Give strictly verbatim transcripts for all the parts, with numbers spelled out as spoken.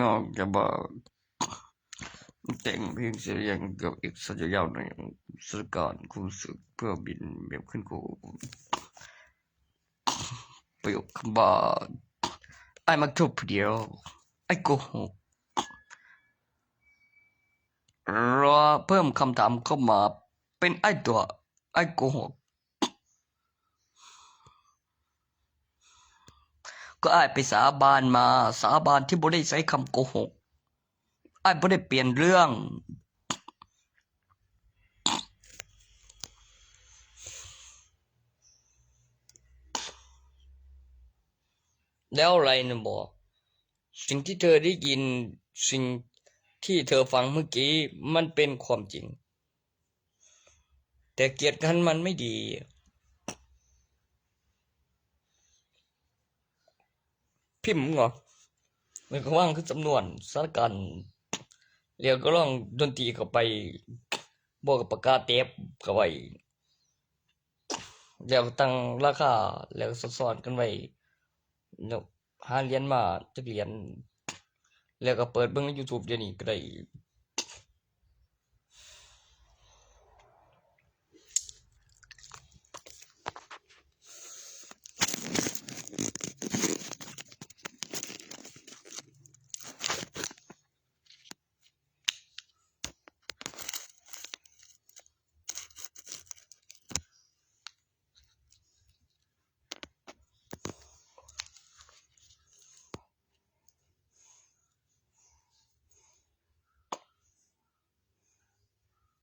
นอกจากว่าแต่งเพลงเสียงกับเอกสัญญาในสถานการณ์คู่ศึกเพื่อบินแบบขึ้นโคประโยคคำว่าไอ้มักทุบเดียวไอ้โกหกรอเพิ่มคำถามเข้ามาเป็นไอ้ตัวไอ้โกหก ก็อ้ายไปสาบานมา สาบานที่บ่ได้ใช้คำโกหก อ้ายบ่ได้เปลี่ยนเรื่อง แล้วอะไรนะบอก สิ่งที่เธอได้ยิน สิ่งที่เธอฟังเมื่อกี้ มันเป็นความจริง แต่เกียรติกันมันไม่ดี พิมพ์เหรอ มันก็ว่างคือจำนวนสถานการณ์แล้วก็ลองดนตรีเข้าไป บวกกับปากกาเทปเข้าไป แล้วก็ตั้งราคา แล้วก็ซ้อนๆกันไว้ แล้วหาเหรียญมาจักเหรียญ แล้วก็เปิดเบิ่งใน YouTube เดี๋ยวนี้ก็ได้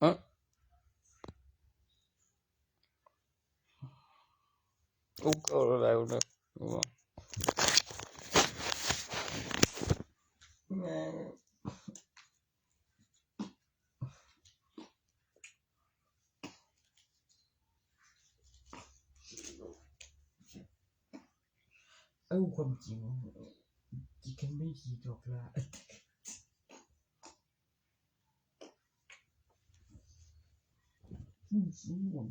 อะ โอ้ ก็แล้วนะ แม่ง เอ้า ความจริง กินกันไม่กี่ดอกละ อืม อืม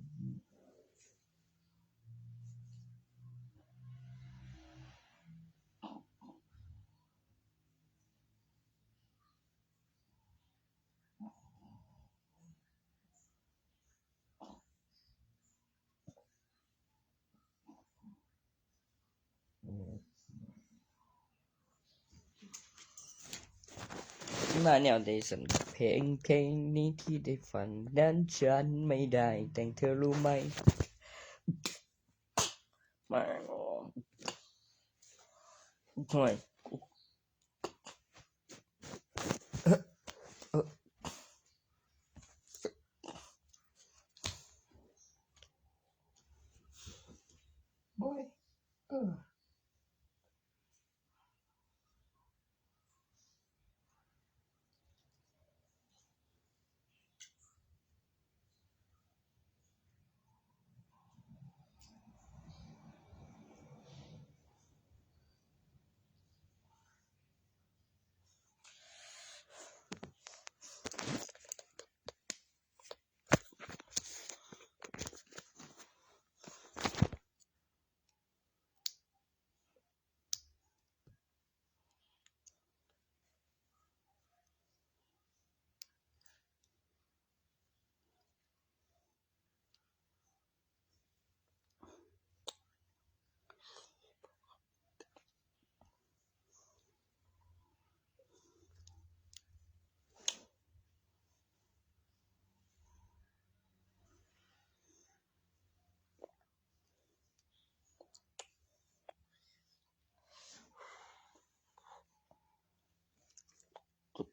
มาแนวใดสำหรับเพลง เพลงนี้ที่ได้ฟังนั้นฉันไม่ได้แต่งเธอรู้ไหม มา โอ้ย โอ้ย เออ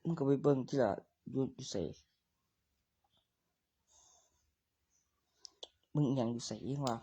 มึงก็ไปเบิ่งติล่ะ อยู่ อยู่ไส มึงอิหยังอยู่ไสเองวะ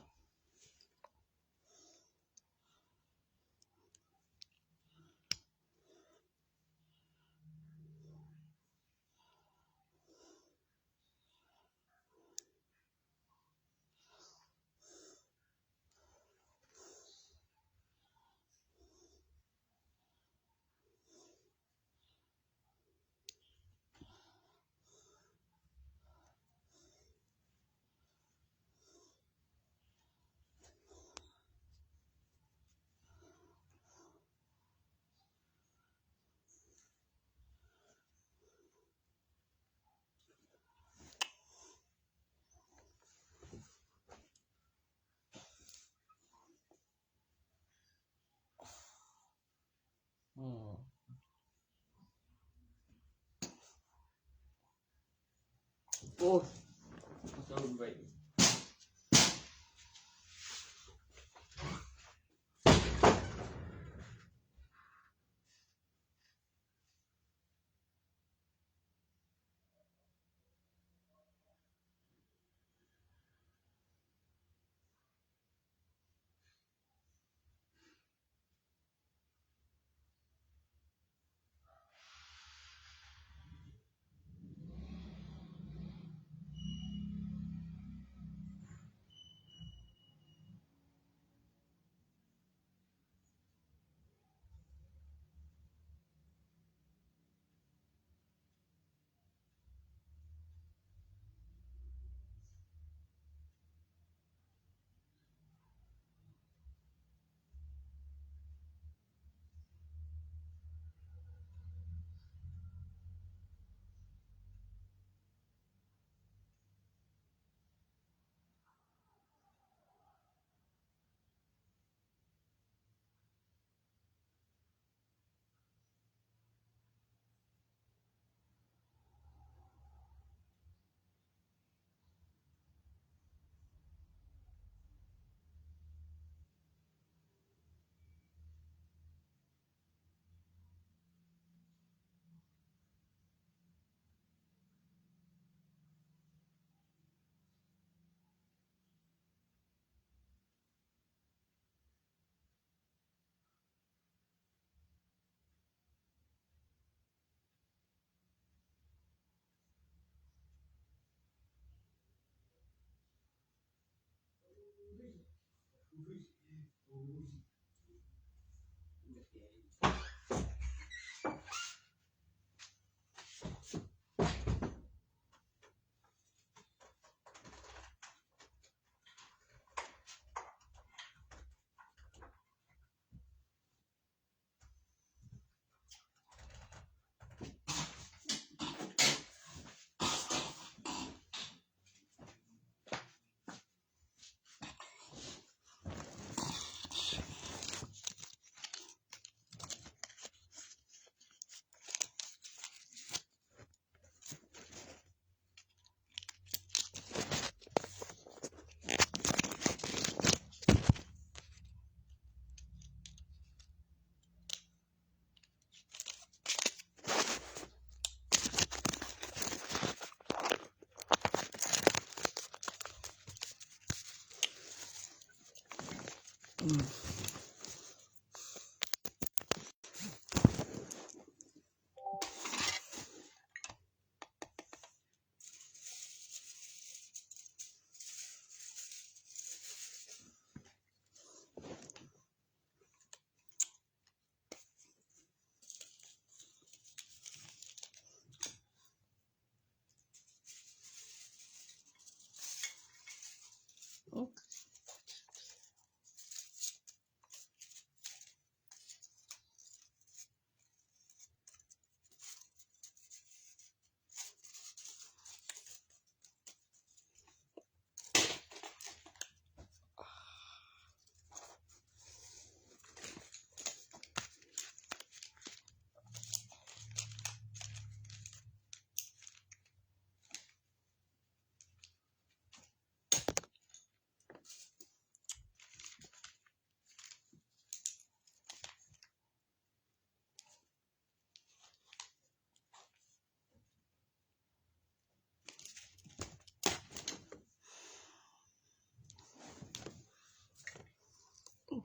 โอ้ย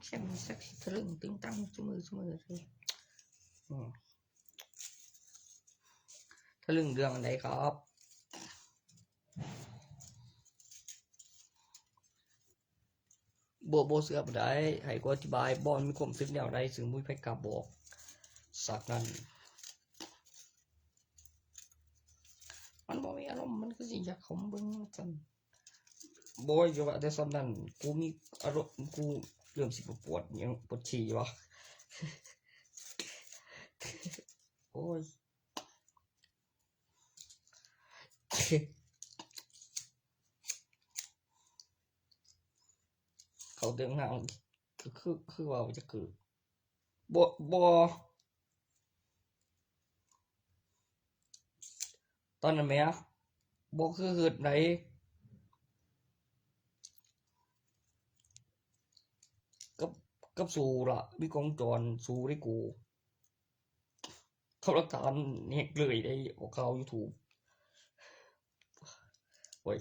เข็มสักทะลึ่งตึงตังซุมื้อซุมื้อเลย อืม ทะลึ่งเรื่องอันใดครับ บ่ บ่เชื่อปานใด ให้กูอธิบาย บ่มีความคิดแนวใด ซึ่งบ่มีไผกล้าบอก สักนั้น มันบ่มีอารมณ์ มันคือสิอยากเข้ามาเบิ่งจั่งซั้น บ่ อย่าว่าแต่ส่ำนั้น กูมีอารมณ์ กูเริ่มสิปวดหยัง ปวดขี้วะ โอ้ย เขาเดินหน้า คือ คือ คือว่าจะคือ บ่ บ่ ตอนนั้นแหม บ่คือเฮ็ดได กับ กับสูล่ะ มีกล้องจร สูได้กู เขาหลักฐานแฮกเลยได้ออกข่าว YouTube โอ้ย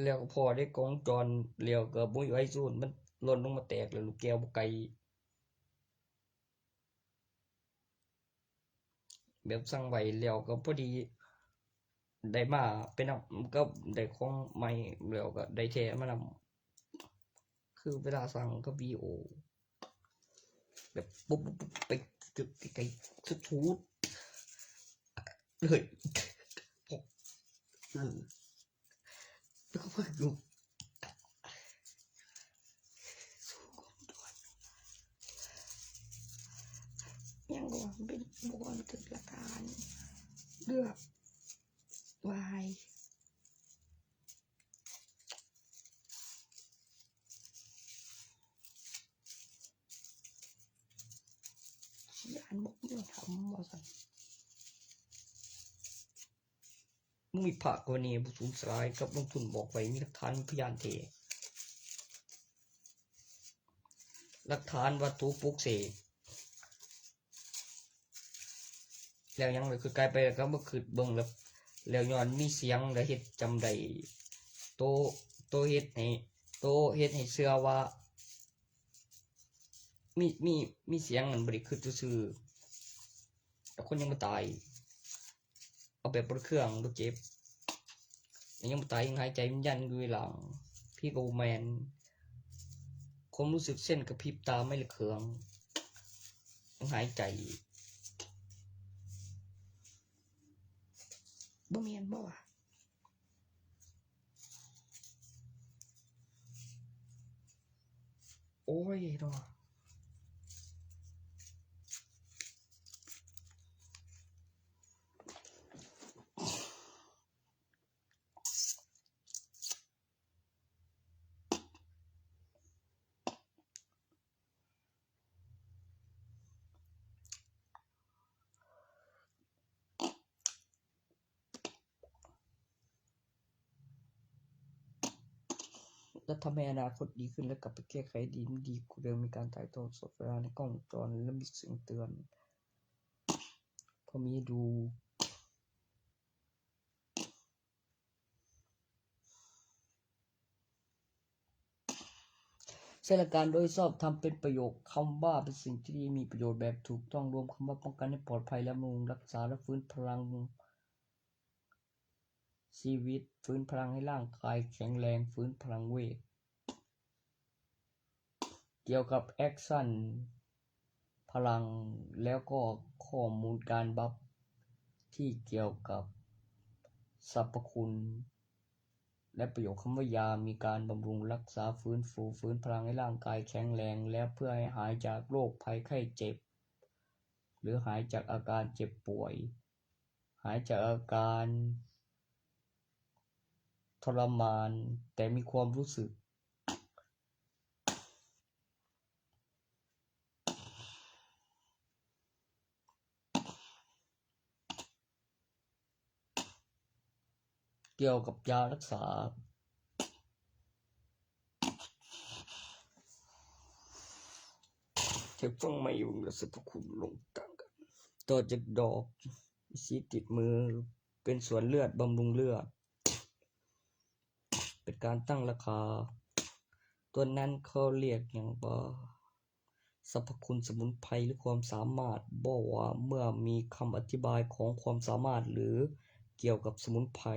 แล้วก็พอได้กล้องจร แล้วก็บ่มีไฟสูน มันหล่นลงมาแตก แล้วลูกแก้วบ่ไกล แบบสั่งไว้ แล้วก็พอดีได้มาไปนำ ก็ได้ของใหม่ แล้วก็ได้แท้มานำ คือเวลาสั่งกับวิดีโอ แบบปุ๊บปุ๊บปุ๊บ ไปไกลๆ สุดๆ เลย เออ แล้วก็เพิ่งรู้ ยังบ่เป็น บ่ควรเกิดอาการเลือดวาย ย้านบ่มีทำว่าซั่น มึงมีพระกรณีผู้สูญสลายกับลงทุนบอกไว้ มีหลักฐาน มีพยานแท้ หลักฐานวัตถุปลุกเสก แล้วยังเลย คือกลายไปแล้วก็มาคิดเบิ่งแล้ว แล้วย้อนมีเสียงแล้วเฮ็ดจำได้ โต โตเฮ็ดให้ โตเฮ็ดให้เชื่อว่า มี มี มีเสียงนั่นบ่ได้คิดซื่อๆ แต่คนยังบ่ตาย เอาแบบบ่ได้เครื่อง บ่เจ็บ ยังบ่ตาย ยังหายใจวิญญาณอยู่หลัง พี่ก็บ่แม่น ความรู้สึกเส้นกระพริบตาไม่ระเคือง ยังหายใจ บ่แม่นบ่วะ โอ้ยเนาะ และทำให้อนาคตดีขึ้น และกลับไปแก้ไขดีไม่ดี กูเดิมมีการถ่ายทอดสดเวลาในกล้องวงจร และมีเสียงเตือน พอมีดู ใช้หลักการโดยชอบธรรมเป็นประโยชน์ คำว่าเป็นสิ่งที่ดีมีประโยชน์แบบถูกต้อง รวมคำว่าป้องกันให้ปลอดภัย และบำรุงรักษา และฟื้นพลังชีวิต ฟื้นพลังให้ร่างกายแข็งแรง ฟื้นพลังเวท เกี่ยวกับแอคชั่น พลัง แล้วก็ข้อมูลการบัฟที่เกี่ยวกับสรรพคุณ และประโยชน์ คำว่ายา มีการบำรุงรักษา ฟื้นฟู ฟื้นพลังให้ร่างกายแข็งแรง และเพื่อให้หายจากโรคภัยไข้เจ็บ หรือหายจากอาการเจ็บป่วย หายจากอาการทรมาน แต่มีความรู้สึก เกี่ยวกับยารักษา เทปฟังไม่อยู่และสรรพคุณลงต่างกัน ต่อจากดอก สีติดมือ เป็นส่วนเลือด บำรุงเลือด เป็นการตั้งราคา ตัวนั้นเขาเรียกหยังบ่ สรรพคุณสมุนไพรหรือความสามารถ บอกว่าเมื่อมีคำอธิบายของความสามารถหรือเกี่ยวกับสมุนไพร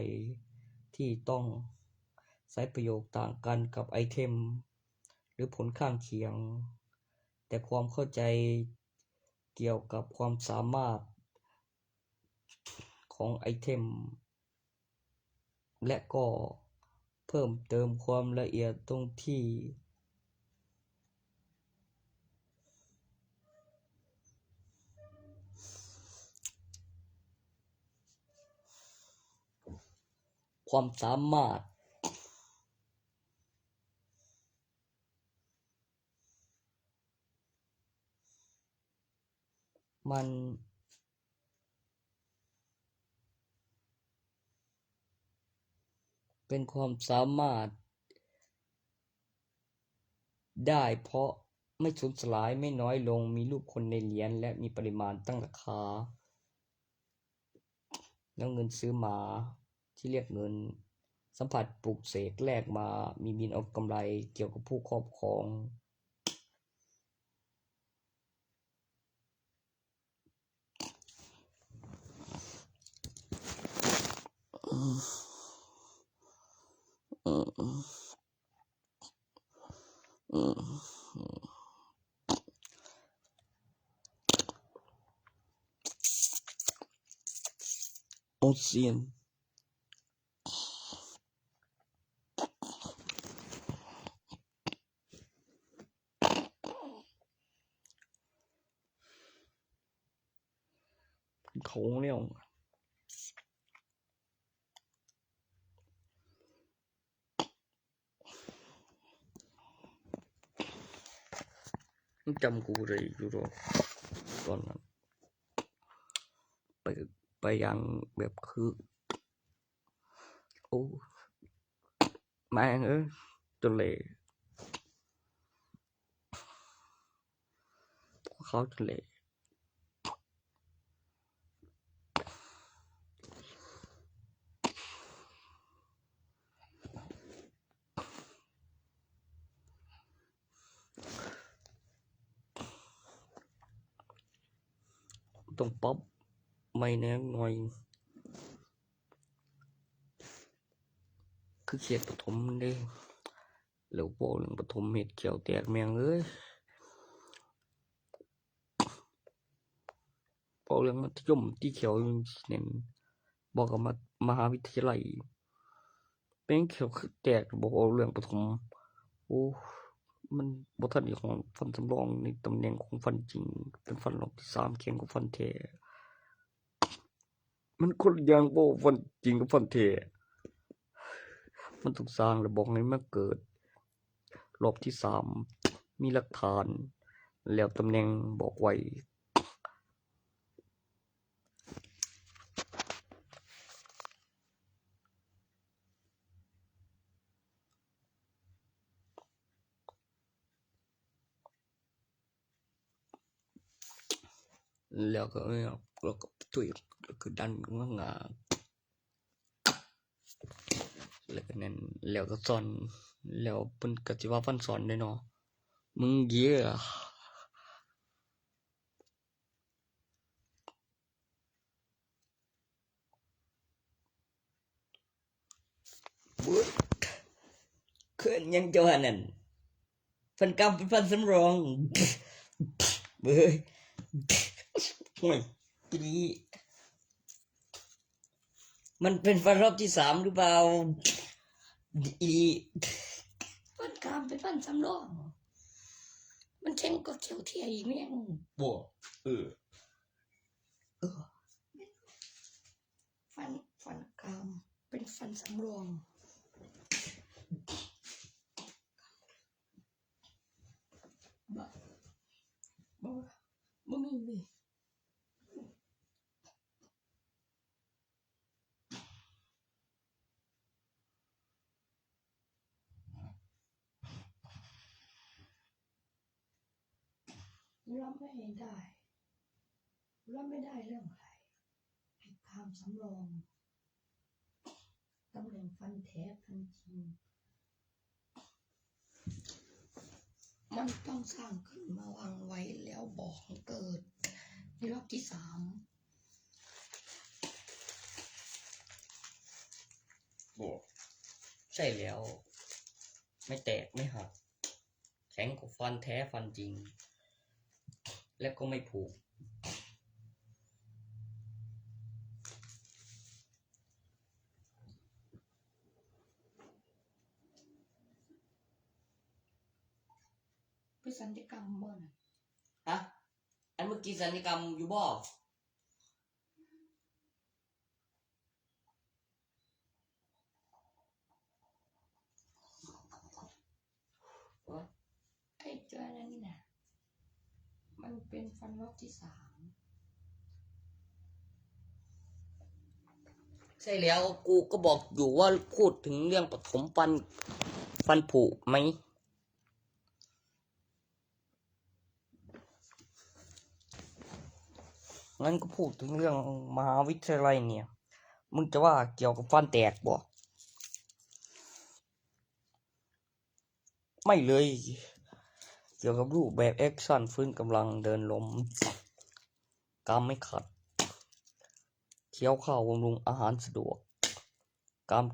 ที่ต้องใช้ประโยคต่างกันกับไอเทม หรือผลข้างเคียง แต่ความเข้าใจเกี่ยวกับความสามารถของไอเทม และก็เพิ่มเติมความละเอียดตรงที่ ความสามารถ มันเป็นความสามารถได้เพราะไม่สูญสลาย ไม่น้อยลง มีรูปคนในเหรียญ และมีปริมาณตั้งราคา แล้วเงินซื้อหมาที่เรียกเงิน สัมผัสปลุกเสกแลกมา มีบินเอากำไรเกี่ยวกับผู้ครอบครอง โอเชียน เขาเรียก จำกูได้อยู่ดอก ตอนนั้น ไป ไปอย่างแบบคือ โอ้ แม่งเอ้ย จนเลย พวกเขาจนเลย ต้องปรับไม่แน่หน่อย คือเขตประถมเด้ แล้วบอกเรื่องประถมเฮ็ดแข้วแตกแม่งเอ้ย บอกเรื่องมัธยมที่แข้วเน้น บอกกับมามหาวิทยาลัย เป็นแข้วคือแตก บอกเอาเรื่องประถม โอ้ มันบ่ทันได้ฮอดฟันสำรองในตำแหน่งของฟันจริง เป็นฟันรอบที่สามแข็งกว่าฟันแท้ มันคนละอย่างบ่ฟันจริงกับฟันแท้ มันต้องสร้างแล้วบอกให้มาเกิด รอบที่สาม มีหลักฐาน แล้วตำแหน่งบอกไว้ แล้วก็ แล้วก็ตุ้ย แล้วก็ดันข้างหน้า แล้วก็นั่น แล้วก็ซ่อน แล้วเพิ่นก็สิว่าฟันซ่อนเด้เนาะ มึงเย้ย เบิ่ง เคลื่อนยังเจ้าอันนั้น ฟันกรามเป็นฟันสำรอง เบิ่ง ห่วย อีหลี มันเป็นฟันรอบที่สามหรือเปล่า อีหลี ฟันกรามเป็นฟันสำรอง มันแข็งกว่าแข้วแท้อีกแม่ง บ่ เออ เออ ฟัน ฟันกราม เป็นฟันสำรอง บ่ บ่ บ่มีเลย รับไม่ได้ รับไม่ได้เรื่องอะไร ไอ้กรามสำรอง ตำแหน่งฟันแท้ฟันจริง มันต้องสร้างขึ้นมาวางไว้แล้วบอกให้เกิด ในรอบที่สาม บอก ใช่แล้ว ไม่แตกไม่หัก แข็งกว่าฟันแท้ฟันจริง และก็ไม่ผุ ไปสัญญกรรมบ่น่ะ ฮะ อันเมื่อกี้สัญญกรรมอยู่บ่ ไอ้เจ้านั่นนี่นะ มันเป็นฟันรอบที่สาม ใช่แล้ว กูก็บอกอยู่ว่าพูดถึงเรื่องปฐมฟัน ฟันผุไหม งั้นก็พูดถึงเรื่องมหาวิทยาลัยเนี่ย มึงจะว่าเกี่ยวกับฟันแตกบ่ ไม่เลย เกี่ยวกับรูปแบบแอคชั่น ฟื้นกำลัง เดินลม กรามไม่ขัด เคี้ยวข้าวบำรุงอาหารสะดวก กราม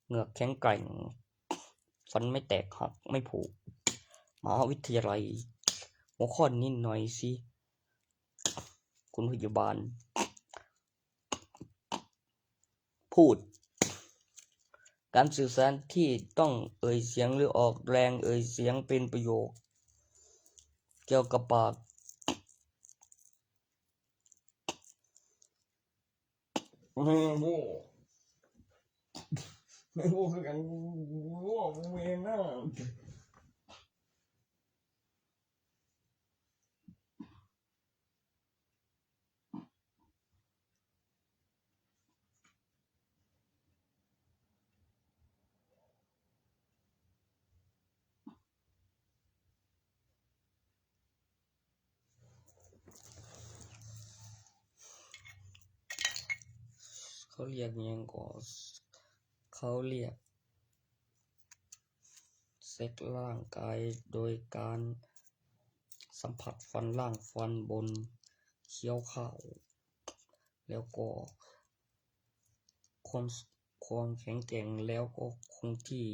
เหงือกแข็งแกร่ง ฟันไม่แตกหักไม่ผุ มหาวิทยาลัย หัวข้อนี้หน่อยสิ คุณพยาบาล พูด การสื่อสารที่ต้องเอ่ยเสียงหรือออกแรงเอ่ยเสียงเป็นประโยค เกี่ยวกับปาก ไม่รู้ ไม่รู้คือกัน กูว่ากูเองนะ เขาเรียกอิหยังก่อ เขาเรียก เช็คร่างกายโดยการสัมผัสฟันล่างฟันบน เคี้ยวข้าว แล้วก็ความ ความแข็งแกร่งแล้วก็คงที่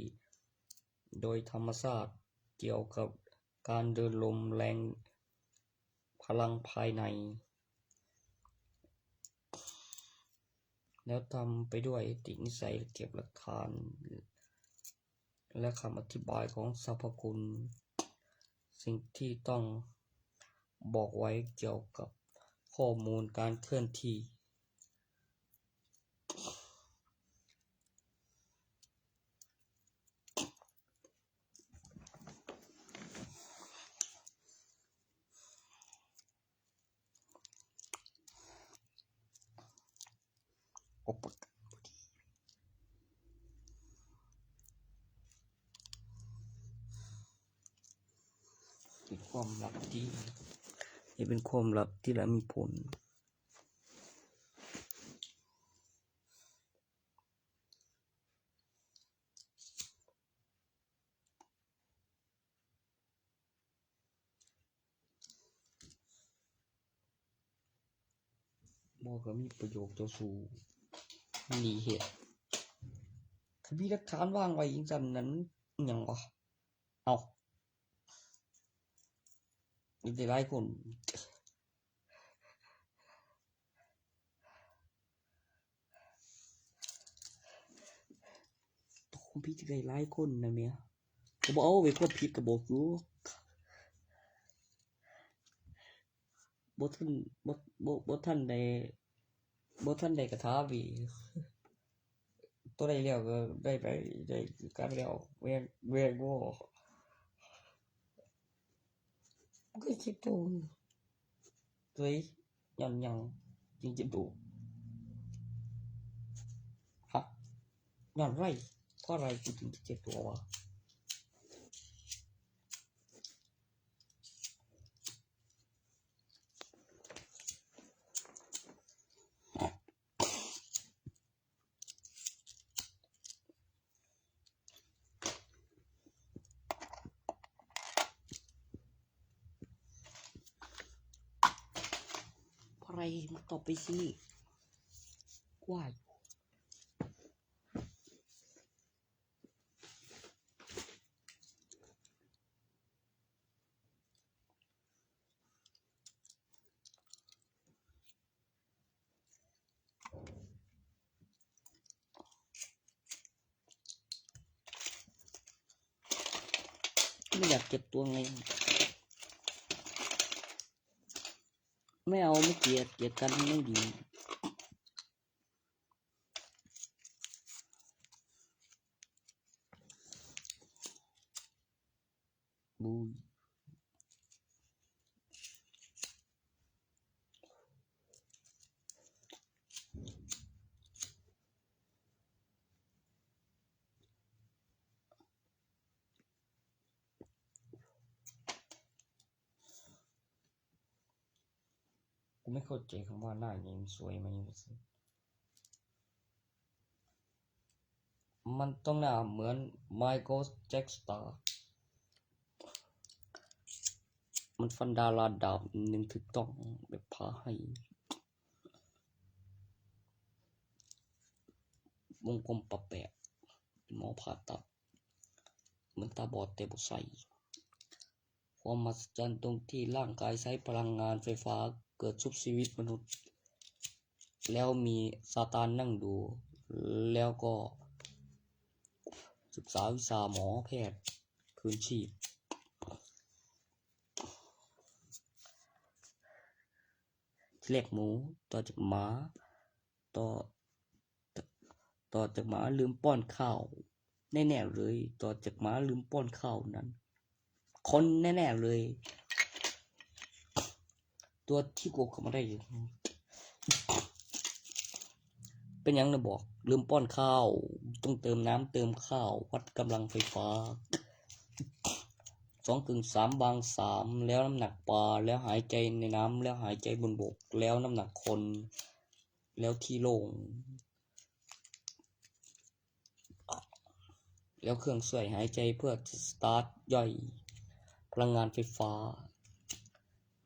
โดยธรรมชาติ เกี่ยวกับการเดินลมแรงพลังภายใน แล้วทำไปด้วยติดนิสัยเก็บหลักฐาน และคำอธิบายของสรรพคุณ สิ่งที่ต้องบอกไว้เกี่ยวกับข้อมูลการเคลื่อนที่ โอ้ปะ เป็นความลับที่ นี่เป็นความลับที่ละมีผล บอกก็มีประโยชน์ต่อสู้ ดีเหตุ ถ้ามีหลักฐานวางไว้อย่างนั้น มันอิหยังวะ เอา มีแต่หลายคน ความผิดก็ได้หลายคนนะแม่ ก็บ่เอาไปความผิดก็บอกอยู่ บ่ทัน บ่ บ่ บ่ทันได้ บ่ทันได้กระทาวี ตัวใดแล้วก็ได้ไป ได้กันแล้ว แวง แวงบ่ ก็คิดดู เฮ้ย ย้อนหยังจึงเจ็บตัว ฮะ ย้อนไร เพราะอะไรกูถึงจะเจ็บตัววะ อะไร มึงตอบไปสิ กว่าอยู่ ไม่อยากเจ็บตัวไง ไม่เอา ไม่เกลียด เกลียดกันไม่ดี บูย ไม่เข้าใจคำว่าหน้าอย่างนี้มันสวยไหม มันต้องหน้าเหมือนไมเคิลแจ็คสตาร์ มันฟันดาราดาบหนึ่งถูกต้องแบบพาให้ วงกลมปะแปะ หมอผ่าตัด เหมือนตาบอดแต่บ่ใส่ ความมหัศจรรย์ตรงที่ร่างกายใช้พลังงานไฟฟ้าเกิดชุบชีวิตมนุษย์ แล้วมีซาตานนั่งดู แล้วก็ศึกษาวิชาหมอแพทย์คืนชีพ ทีแรกหมู ต่อจากหมา ต่อ ต่อจากหมาลืมป้อนข้าว แน่ๆเลย ต่อจากหมาลืมป้อนข้าวนั้น คนแน่ๆเลย ตัวที่กูเข้ามาได้อยู่ เป็นหยังนะบอก ลืมป้อนข้าว ต้องเติมน้ำเติมข้าว วัดกำลังไฟฟ้า สองกึ่งสามบางสาม แล้วน้ำหนักปลา แล้วหายใจในน้ำ แล้วหายใจบนบก แล้วน้ำหนักคน แล้วที่โล่ง แล้วเครื่องช่วยหายใจเพื่อสตาร์ทย่อยพลังงานไฟฟ้า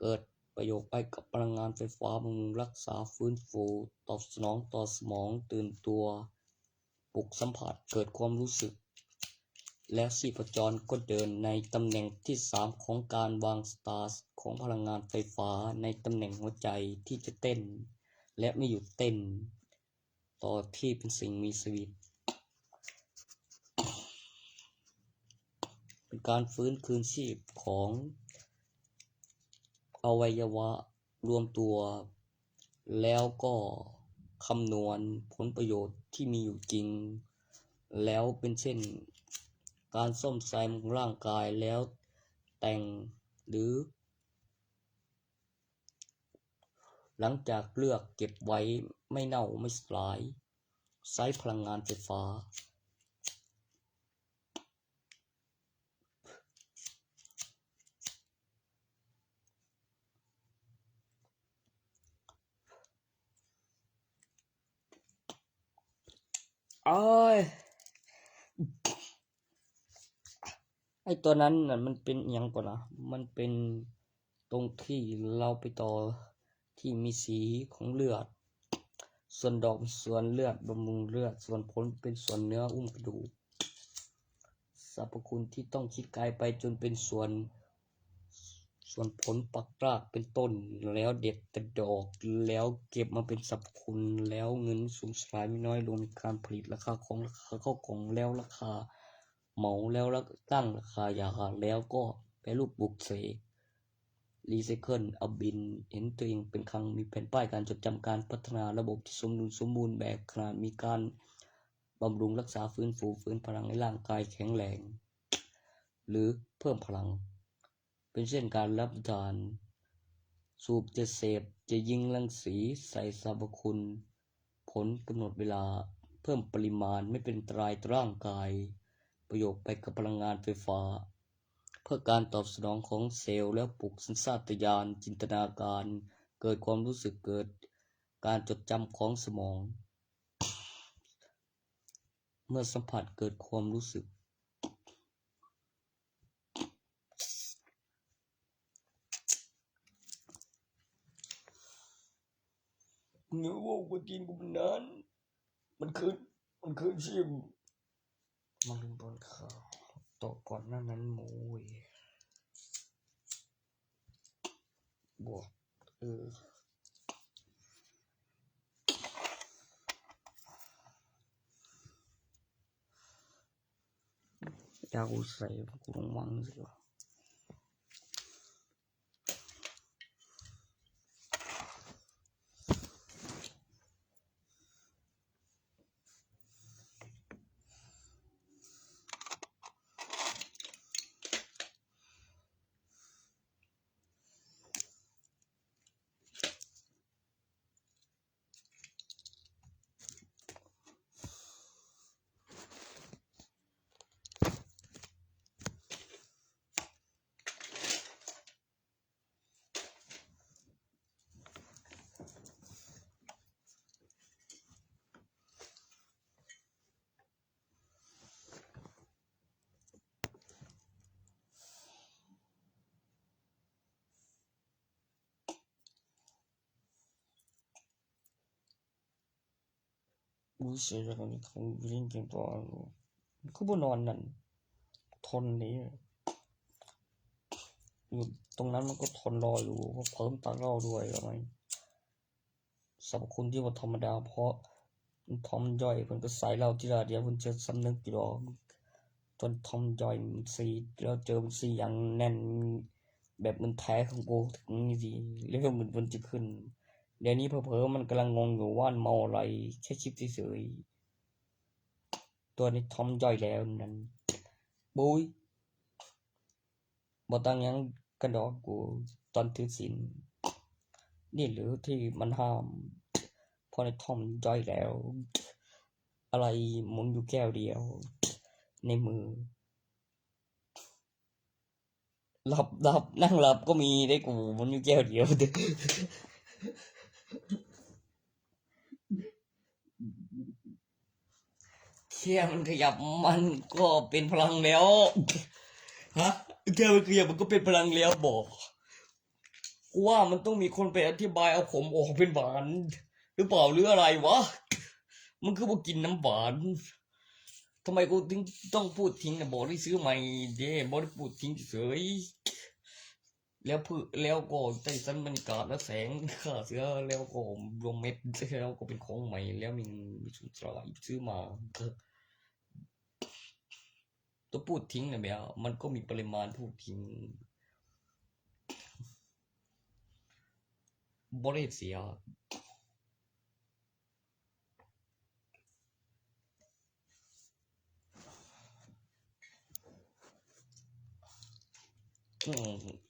เกิดประโยชน์ไปกับพลังงานไฟฟ้า บำรุงรักษา ฟื้นฟู ตอบสนองต่อสมอง ตื่นตัว ปลุกสัมผัส เกิดความรู้สึก แล้วชีพจรก็เดินในตำแหน่งที่สามของการวางสตาร์ทของพลังงานไฟฟ้า ในตำแหน่งหัวใจที่จะเต้น และไม่หยุดเต้น ต่อที่เป็นสิ่งมีชีวิต เป็นการฟื้นคืนชีพของอวัยวะรวมตัว แล้วก็คำนวณผลประโยชน์ที่มีอยู่จริง แล้วเป็นเช่น การซ่อมแซมของร่างกาย แล้วแต่งหรือ หลังจากเลือกเก็บไว้ไม่เน่าไม่สลาย ใช้พลังงานไฟฟ้า โอ้ย ไอ้ตัวนั้นน่ะมันเป็นอิหยังก่อนนะ มันเป็นตรงที่เราไปต่อที่มีสีของเลือด ส่วนดอกเป็นส่วนเลือดบำรุงเลือด ส่วนผลเป็นส่วนเนื้ออุ้มกระดูก สรรพคุณที่ต้องคิดกายไปจนเป็นส่วน ส่วนผลปักรากเป็นต้น แล้วเด็ดแต่ดอก แล้วเก็บมาเป็นสรรพคุณ แล้วเงินสูญสลายไม่น้อยลงในการผลิตราคาของราคาเข้ากล่อง แล้วราคาเหมา แล้วตั้งราคายา แล้วก็แปรรูปปลูกเสก รีไซเคิล เอาบิน เห็นตัวเองเป็นคลัง มีแผนป้ายการจดจำ การพัฒนาระบบที่สมดุลสมบูรณ์แบบ ขนาดมีการบำรุงรักษา ฟื้นฟู ฟื้นพลังให้ร่างกายแข็งแรง หรือเพิ่มพลัง เป็นเช่นการรับประทาน สูบจะเสพจะยิงรังสี ใส่สรรพคุณ ผลกำหนดเวลา เพิ่มปริมาณ ไม่เป็นอันตรายต่อร่างกาย ประโยชน์ไปกับพลังงานไฟฟ้า เพื่อการตอบสนองของเซลล์ แล้วปลุกสัญชาตญาณ จินตนาการ เกิดความรู้สึก เกิดการจดจำของสมอง เมื่อสัมผัสเกิดความรู้สึก เนื้อวัวกว่าตีนกูมันนั้น มันคืน มันคืนชีพ มาลืมตอนข่าว ต่อก่อนหน้านั้นหมูเว้ย บวก เออ อยากกูใส่กูลองวางสิวะ เ รู้สึกว่ามันคงเล่นเกมตัวอยู่ มันคือบ่นอนนั่น ทนเลย อยู่ตรงนั้นมันก็ทนรออยู่ เพราะเพิ่มตักเหล้าด้วย ว่าไง สรรพคุณที่บ่ธรรมดา เพราะมันทอมย่อย เพิ่นก็ใส่เหล้าทีละเดียว เพิ่นจะสำนึกอยู่ดอก ตอนทอมย่อยมันสิ แล้วเจอมันสิอย่างแน่น แบบมันแท้ของกู ถึงนี่สิ แล้วมัน มันจะขึ้น เดี๋ยวนี้เผลอๆมันกำลังงงอยู่ว่ามันเมาอะไร แค่คิดเฉยๆ ตัวนี้ทอมย่อยแล้วนั่น บุ้ย บ่ต่างหยังกันดอกกู ตอนถือศีล นี่หรือที่มันห้าม เพราะในทอมย่อยแล้ว อะไรหมุนอยู่แก้วเดียว ในมือ หลับ หลับ นั่งหลับก็มีได้กู หมุนอยู่แก้วเดียว แค่มันขยับมันก็เป็นพลังแล้ว ฮะ แค่มันขยับมันก็เป็นพลังแล้วบอก กูว่ามันต้องมีคนไปอธิบายเอาขมออกเป็นหวาน หรือเปล่า หรืออะไรวะ มันคือบ่กินน้ำหวาน ทำไมกูถึงต้องพูดทิ้งนะ บอกได้ซื้อใหม่เด้ บอกได้พูดทิ้งเฉย แล้วเพื่อ แล้วก็ได้สันบรรยากาศและแสงฆ่าเสือ แล้วก็รวมเม็ด แล้วก็เป็นของใหม่ แล้วมี มีสุดสลายซื้อมา ตัวพูดทิ้งนะแบบ มันก็มีปริมาณพูดทิ้ง บ่ได้เสีย อืม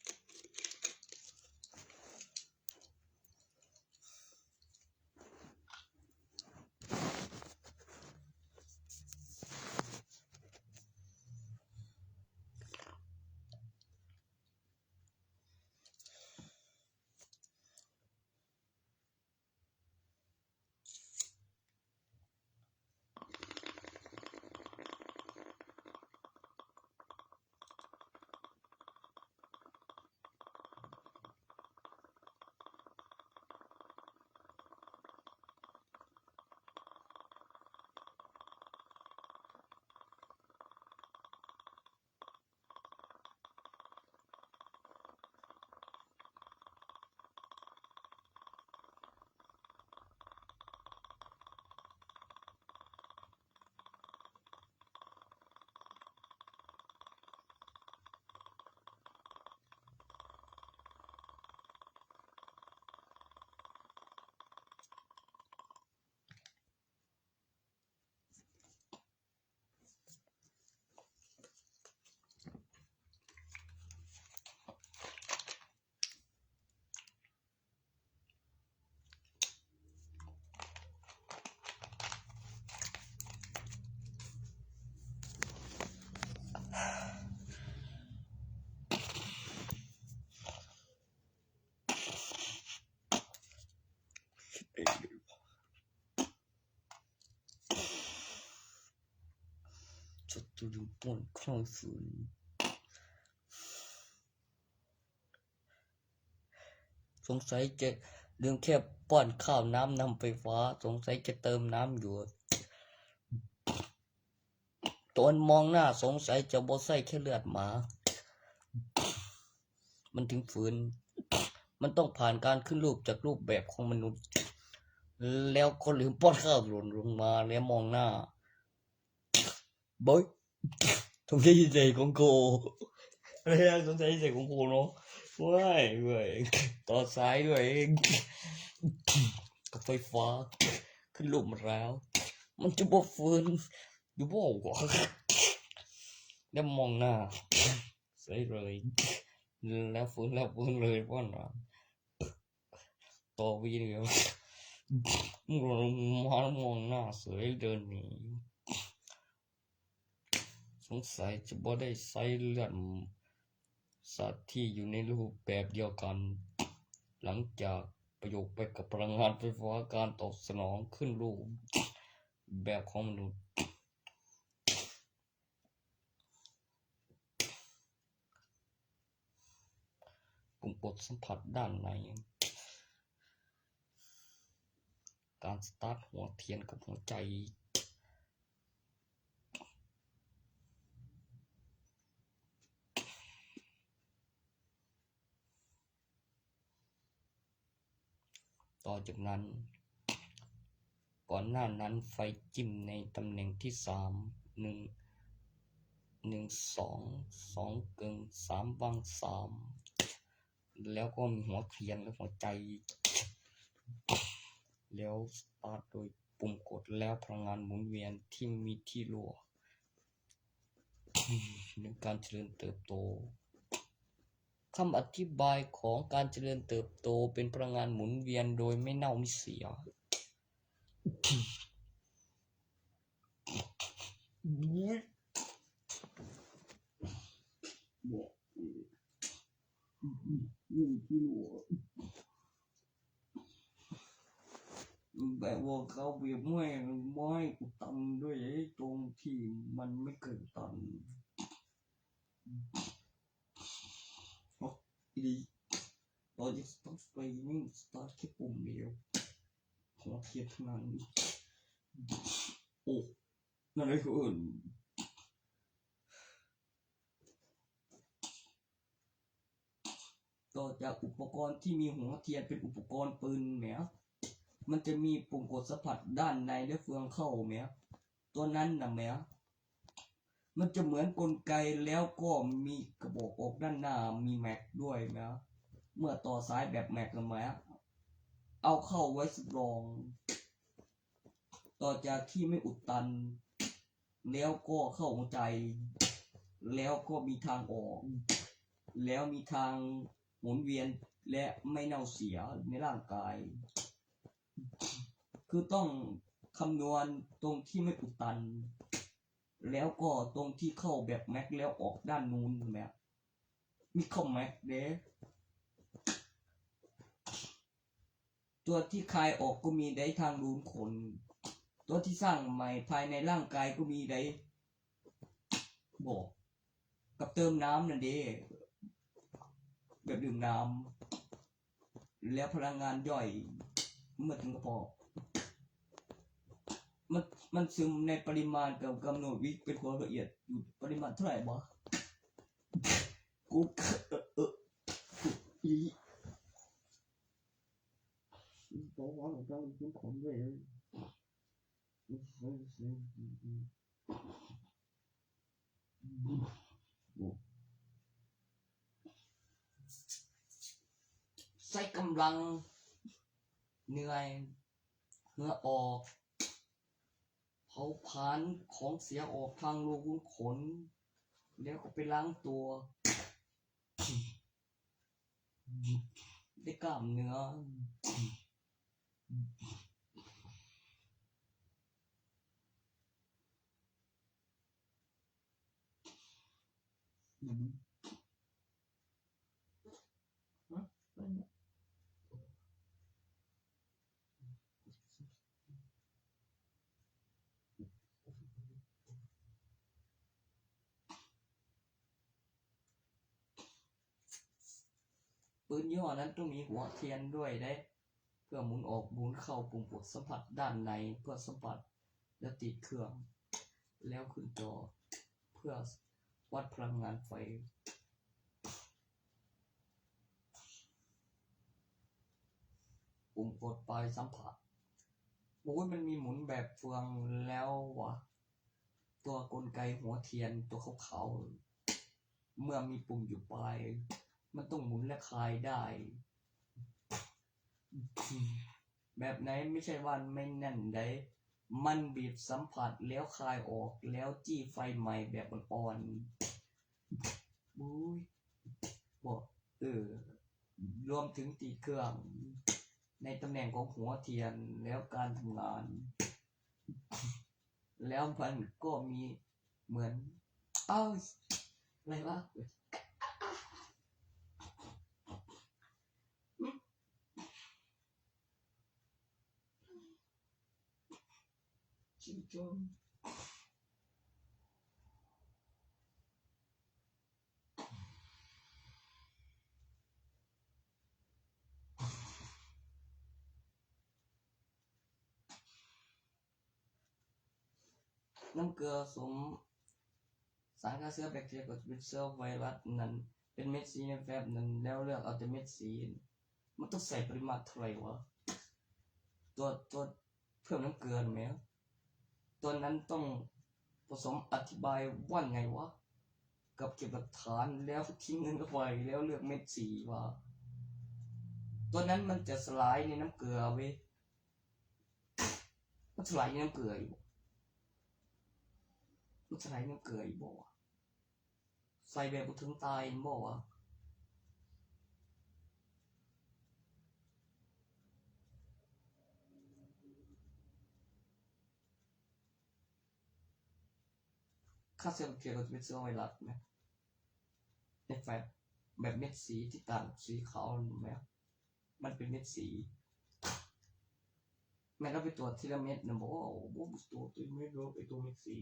จะตื่นป้อนข้าวสวย สงสัยจะลืมแค่ป้อนข้าวน้ำนำไฟฟ้า สงสัยจะเติมน้ำอยู่ ตอนมองหน้าสงสัยจะบ่ใช่แค่เลือดหมา มันถึงฝืน มันต้องผ่านการขึ้นรูปจากรูปแบบของมนุษย์ แล้วก็ลืมป้อนข้าวหล่นลงมาแล้วมองหน้า บอย สงสัยใจของโก อะไรนะ สงสัยใจของโกเนาะ ว้าย เว้ย ต่อสายด้วย กับไฟฟ้า ขึ้นรูปมาแล้ว มันจะบ่ฟื้น อยู่บ่วะ แล้วมองหน้า เสยเลย แล้วฟื้น แล้วฟื้นเลย ป้อนหวาน ต่อวีเดียว มึงลงมาแล้วมองหน้าเสยเดินหนี สงสัยจะบ่ได้ใช้เลือดสัตว์ที่อยู่ในรูปแบบเดียวกัน หลังจากประโยคไปกับพลังงานไฟฟ้า การตอบสนองขึ้นรูปแบบของมนุษย์ ปุ่มกดสัมผัสด้านใน การสตาร์ทหัวเทียนกับหัวใจ ต่อจากนั้น ก่อนหน้านั้นไฟจิ้มในตำแหน่งที่สาม หนึ่ง หนึ่ง สอง สอง กึ่ง สาม วาง สาม แล้วก็มีหัวเทียนและหัวใจ แล้วสตาร์ทโดยปุ่มกด แล้วพลังงานหมุนเวียนที่มีที่รัว ในการเจริญเติบโต คำอธิบายของการเจริญเติบโตเป็นพลังงานหมุนเวียนโดยไม่เน่าไม่เสีย แบบว่าเขาเบียบไม่ไม่อุดตันด้วยไอ้ตรงที่มันไม่เคยอุดตัน อ๋อ อีดี เราจะต้องไปนี่สตาร์ทแค่ปุ่มเดียว ของเทียนเท่านั้น โอ้ นั่นเลยคือ ต่อจากอุปกรณ์ที่มีหัวเทียนเป็นอุปกรณ์ปืนแหม มันจะมีปุ่มกดสัมผัสด้านในและเฟืองเข้าแหม ตัวนั้นน่ะแหม มันจะเหมือนกลไกแล้วก็มีกระบอกออกด้านหน้า มีแม็กด้วยแหม เมื่อต่อสายแบบแม็กน่ะแหม เอาเข้าไว้สำรอง ต่อจากที่ไม่อุดตัน แล้วก็เข้าหัวใจ แล้วก็มีทางออก แล้วมีทางหมุนเวียนและไม่เน่าเสียในร่างกาย คือต้องคำนวณตรงที่ไม่อุดตัน แล้วก็ตรงที่เข้าแบบแม็กแล้วออกด้านนู้นแหม มีเข้าแม็กเด้ ตัวที่คายออกก็มีได้ทางรูนขน ตัวที่สร้างใหม่ภายในร่างกายก็มีได้ บอก กับเติมน้ำนั่นเด้ แบบดื่มน้ำ แล้วพลังงานย่อยเมื่อถึงกระเพาะ มันมันซึมในปริมาณกับกำหนดวิเป็นความละเอียดอยู่ปริมาณเท่าไหร่บ่ กูเออเอออี บอกว่าหลวงตาเป็นคนขนด้วย ใช้กำลัง เหนื่อย เหงื่อออก เผาผลาญของเสียออกทางรูขุมขน แล้วก็ไปล้างตัว ได้กล้ามเนื้อ อืม ปืนยี่ห้อนั้นต้องมีหัวเทียนด้วยเด้ เพื่อหมุนออกหมุนเข้าปุ่มกดสัมผัสด้านในเพื่อสัมผัส แล้วติดเครื่อง แล้วขึ้นจอ เพื่อวัดพลังงานไฟ ปุ่มกดปลายสัมผัส โอ้ย มันมีหมุนแบบเฟืองแล้ววะ ตัวกลไกหัวเทียนตัวขาวๆ เมื่อมีปุ่มอยู่ปลาย มันต้องหมุนและคลายได้ แบบไหนไม่ใช่ว่าไม่แน่นได้ มันบีบสัมผัสแล้วคลายออก แล้วจี้ไฟใหม่แบบอ่อนๆ บุ้ย บอก เออ รวมถึงติดเครื่อง ในตำแหน่งของหัวเทียน แล้วการทำงาน แล้วมันก็มีเหมือน เอ้า อะไรวะ ชิงจง เ น้ำเกลือผสมสารฆ่าเชื้อแบคทีเรีย ก็จะเป็นเชื้อไวรัสนั่น เป็นเม็ดสีในแฟ้มนั่น แล้วเลือกเอาแต่เม็ดสี มันต้องใส่ปริมาณเท่าไหร่วะ ตัวตัวเพิ่มน้ำเกลือไหม ตัวนั้นต้องผสมอธิบายว่าไงวะ กับเก็บหลักฐานแล้วทิ้งเงินเข้าไปแล้วเลือกเม็ดสีวะ ตัวนั้นมันจะสลายในน้ำเกลือเว้ย มันสลายในน้ำเกลืออยู่ มันสลายในน้ำเกลืออยู่บ่วะ ใส่แบบบ่ถึงตายบ่วะ ฆ่าเชื้อแบคทีเรีย ก็จะเป็นเชื้อไวรัสไหม ในแฟ้มแบบเม็ดสีที่ต่างสีขาวไหม มันเป็นเม็ดสี แม่นเอาไปตรวจทีละเม็ดนะบอกว่า โอ้โห ตรวจตัวเม็ดเดียว ไอ้ตัวเม็ดสี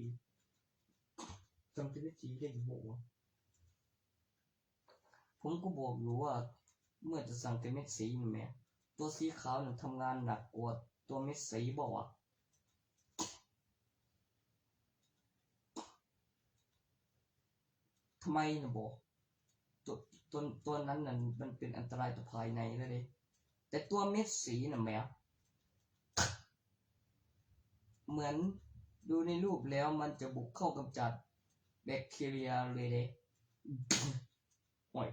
จำเป็นเม็ดสีได้อยู่บอกว่า ผมก็บอกอยู่ว่า เมื่อจะสั่งแต่เม็ดสีนี่แหม ตัวสีขาวน่ะทำงานหนักกว่าตัวเม็ดสีบอกว่า ทำไมนะบอก ตัวตัวตัวนั้นน่ะมันเป็นอันตรายต่อภายในเลยเด้ แต่ตัวเม็ดสีน่ะแหม เหมือนดูในรูปแล้วมันจะบุกเข้ากำจัดแบคทีเรียเลยเด้ โอ้ย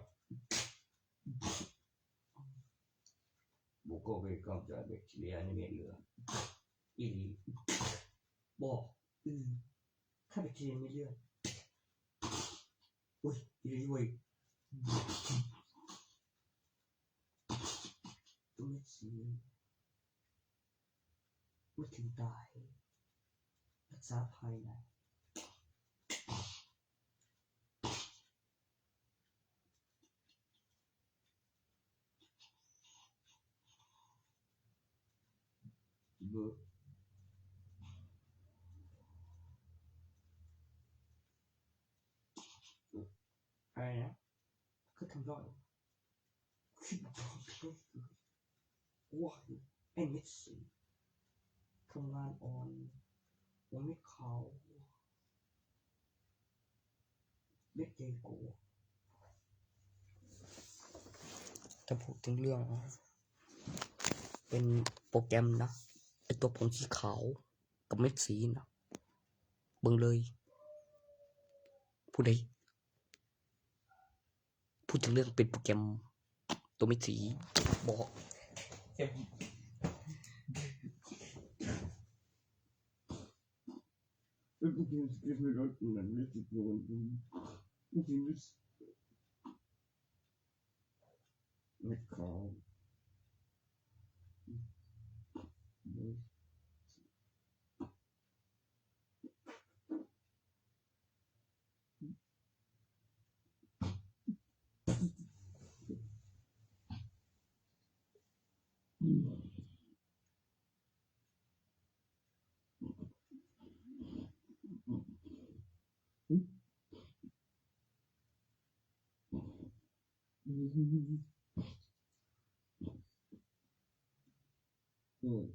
บุกเข้าไปกำจัดแบคทีเรียในเม็ดเลือด อีหลี บอก อืม ฆ่าแบคทีเรียในเม็ดเลือด อุ้ย อีหลีเว้ย ตัวเม็ดสี ไม่ถึงตาย รักษาภายใน เบอร์ อะไรนะ คือทำได้ ว้า ไอ้เม็ดสี ทำงานอ่อน หัวเม็ดขาว เม็ดใหญ่กว่า ถ้าพูดถึงเรื่อง เป็นโปรแกรมนะ ไอ้ตัวผงสีขาวกับเม็ดสีนะ เบิ่งเลย ผู้ใด พูดถึงเรื่องเป็นโปรแกรมตัวเม็ดสีบอก เอ้ย จริงๆ สคริปต์ไม่ลดเหมือนไม่ติดโน้ต จริงๆ ไม่ขาว อืม อืม อืม อืม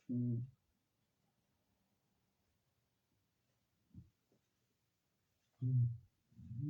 อืม อืม อื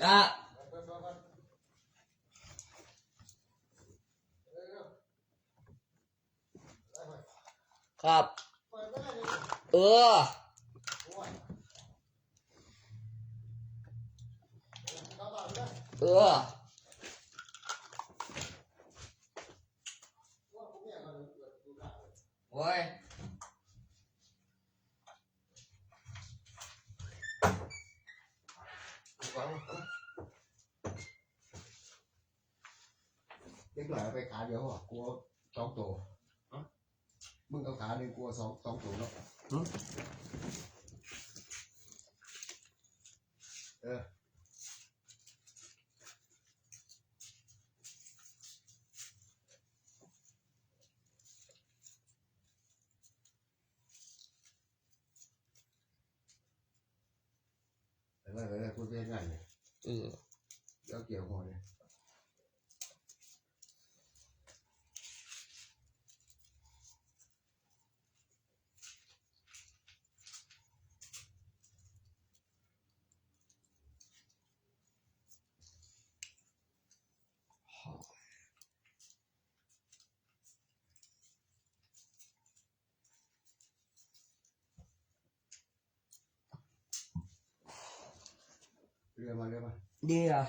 จ้า ครับ เออ เออ โอ้ย เด็กหน่อยเอาไปขาเดียวเหรอกลัวสองตัว ฮะ มึงเอาขาหนึ่งกลัวสอง สองตัวเนาะ หึ เออ แต่ว่าอะไรนะ พูดง่ายๆเนี่ย เออ แล้วเกี่ยวหัวเนี่ย เ เรือมา เรือมา เดี๋ยว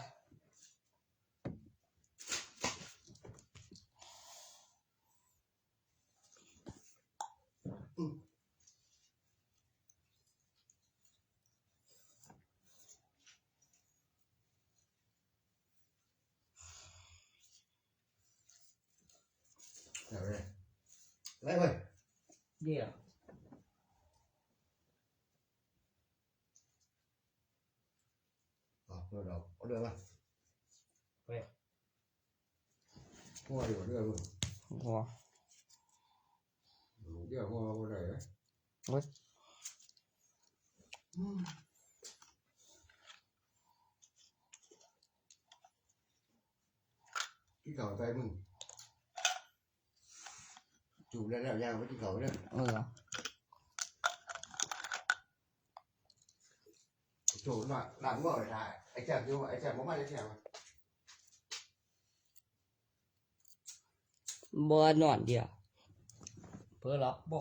เอาเลย ไล่ไป เดี๋ยว เอาเรือเรา เอาเรือมา ไป หัวอยู่เรือมึง หัว เดี๋ยวหัวเราบ่ได้เลย เว้ย อืม ที่เขาใส่มึง จูบแล้ว แล้วย่างไปที่เขาเนี่ย เออ โจรมา หลังว่าไปถ่าย ไอ้แจ่มอยู่ ไอ้แจ่มบ่มา ไอ้แจ่ม บ่นอนเดียว เผลอหลับบ่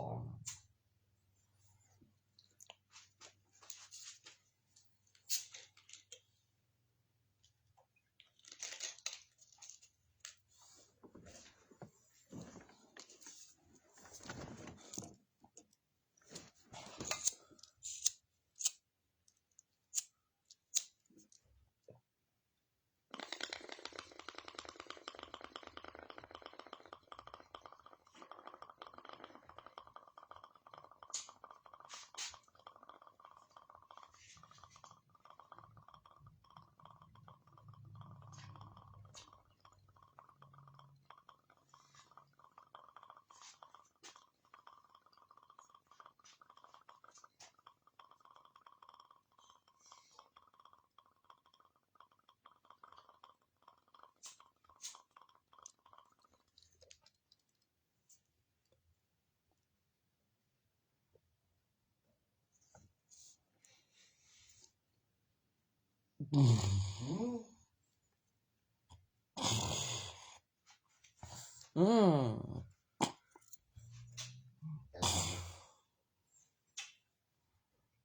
อืม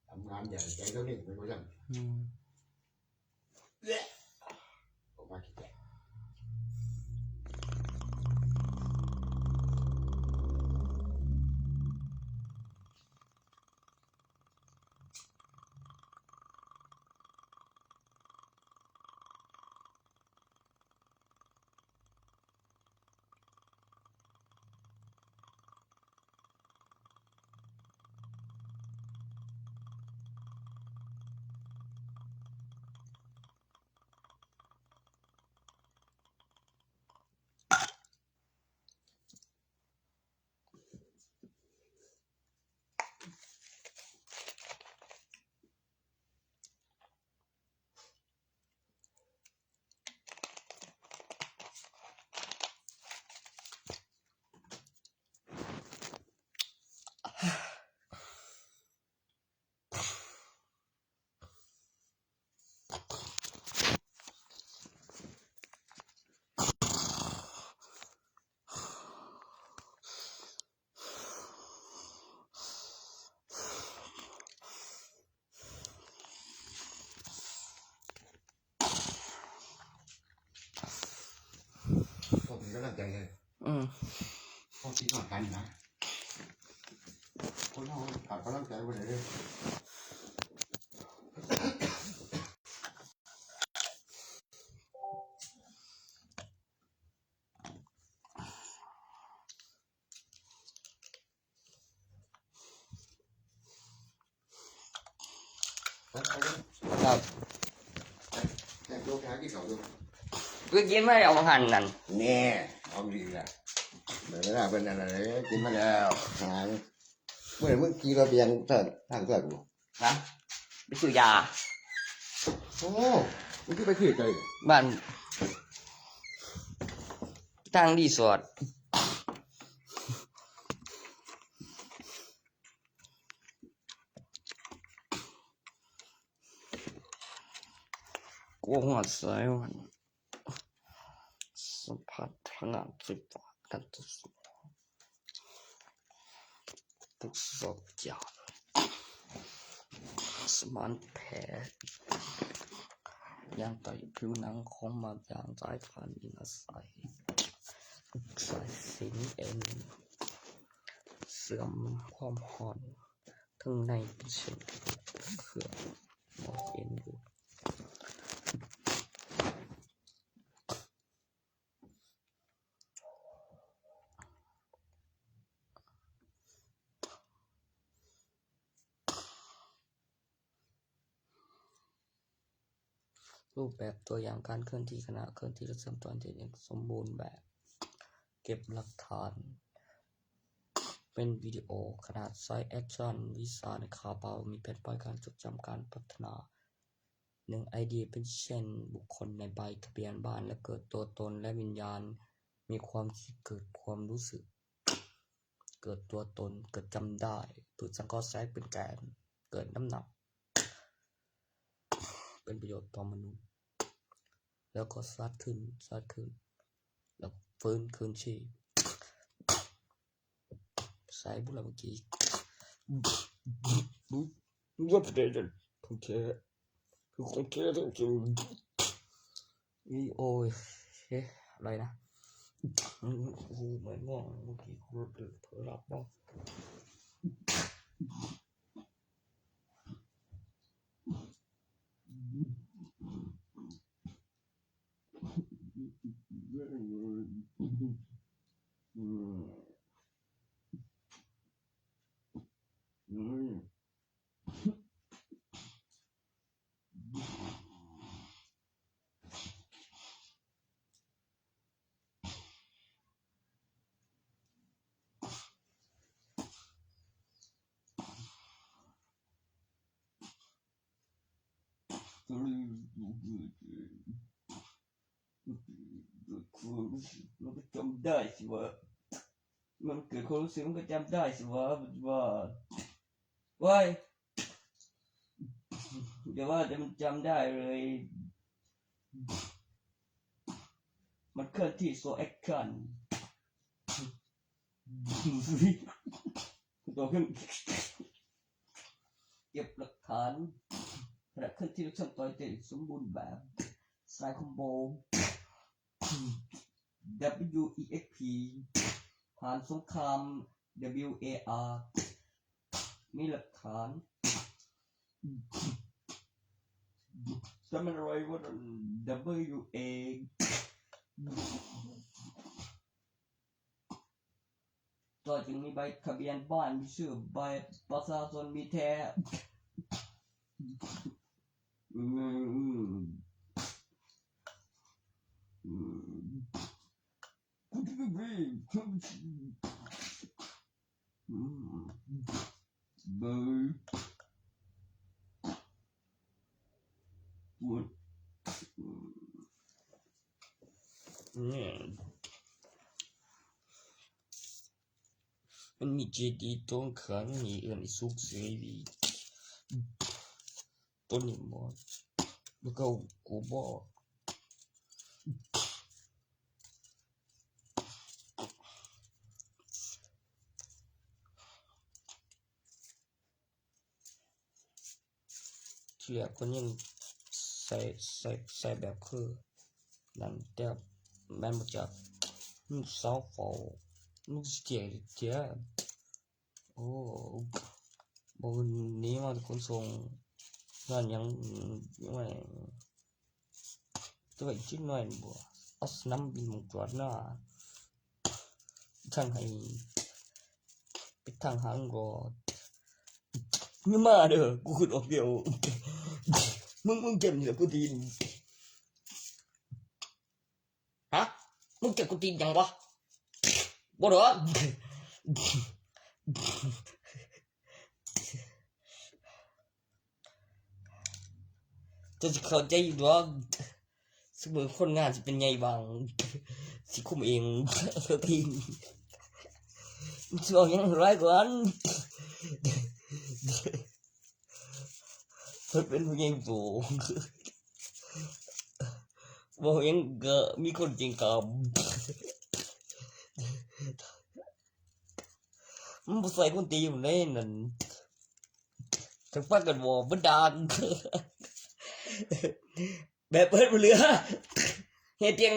ทำงานใหญ่ใจเท่านี้มันก็ยัง อืม ออกมาขี้เกียจ ขอบคุณกำลังใจเลย อืม ขอบคุณกำลังใจนะ คนเราขาดกำลังใจไปเลย ครับ แต่งตัวไปหากินข้าวดู ก็กินมาแล้วหั่นนั่น แน่ เอาดีละ เดี๋ยวเวลาเป็นอะไร กินมาแล้ว หา เมื่อไหร่มึงขี่รถไปยังเถิด ทางเถิดกู ฮะ ไปซื้อยา โอ้ มึงคือไปถือไกล บ้าน ทางรีสอร์ท กลัวหัวใจมัน สัมผัสพลังงานไฟฟ้า การทดสอบ ทดสอบยา สมานแผล อย่างต่อยผิวหนังของหมากยางสายพันธุ์อินอาศัยสายสินเอ็นเสื่อมความห่อนทั้งในเป็นเส้นเครื่องหมอกเอ็นอยู่ รูปแบบตัวอย่างการเคลื่อนที่ขณะเคลื่อนที่และเชื่อมต่ออินเทอร์เน็ตสมบูรณ์แบบ เก็บหลักฐาน เป็นวิดีโอขนาดไซส์แอคชั่น วิสาในคาเบา มีแผ่นป้ายการจดจำการพัฒนา หนึ่งไอดีเป็นเช่นบุคคลในใบทะเบียนบ้านและเกิดตัวตนและวิญญาณ มีความคิดเกิดความรู้สึก เกิดตัวตน เกิดจำได้ เกิดสังเคราะห์แทรกเป็นแกน เกิดน้ำหนัก เป็นประโยชน์ต่อมนุษย์ แล้วก็สตาร์ทขึ้น สตาร์ทขึ้น แล้วฟื้นคืนชีพ ใส่บุหรี่เมื่อกี้ What the hell? โอเค คือโอเคแล้วจริง อีโอเอ๊ะอะไรนะโอ้โหเหมือนง่วงเมื่อกี้กูเผลอหลับบ้าง มันก็จำได้สิว่า มันเกิดความรู้สึกมันก็จำได้สิว่า ว่า ว้าย อย่าว่าแต่มันจำได้เลย มันเคลื่อนที่ slow action ตัวขึ้น เก็บหลักฐานขณะเคลื่อนที่และเคลื่อนตัวได้สมบูรณ์แบบ สายคอมโบ W E X P ผ่านสงคราม W A R มีหลักฐาน จะมันอะไรว่า W A ก็จึงมีใบทะเบียนบ้าน มีชื่อ ใบประชาชน มีแท้ อืม อืม อืม อืม เบอร์ อืม เนี่ย มันมีเจดีย์ตรงข้างนี่เอิ้นไอ้สุกเสรี ตัวนี้บ่ แล้วก็กูบ่ ที่แรกเพิ่นยังใส่ ใส่ ใส่แบบคือนั่น แต่แม่นบ่จัก มึงเซาเฝ้า มึงสิเจียเจีย โอ้ บ่หนีมาแต่ขนส่ง งานหยัง ยังไง แต่ว่าอีกจักหน่อยบ่ เอาสนามบินหม่องจอดนา ทางให้ ไปทางหางรอ มึงมาเด้อ กูขึ้นออกเดียว มึง มึงเจ็บเหนือกูตีน ฮะ มึงเจ็บกูตีนหยังวะ บ่ดอก จะสิเข้าใจอยู่ดอก สมมุติคนงานสิเป็นไงบ้าง สิคุมเอง ทีม สิเอาหยังร้ายกว่านั้น เพิ่นเป็นผู้ใหญ่โต บ่หยังก็มีคนเก่งกาจ มันบ่ใส่คนตีอยู่ในนั้น จักพากันบอกบ่ดัง แบบเปิดบ่เหลือ เฮ็ดหยัง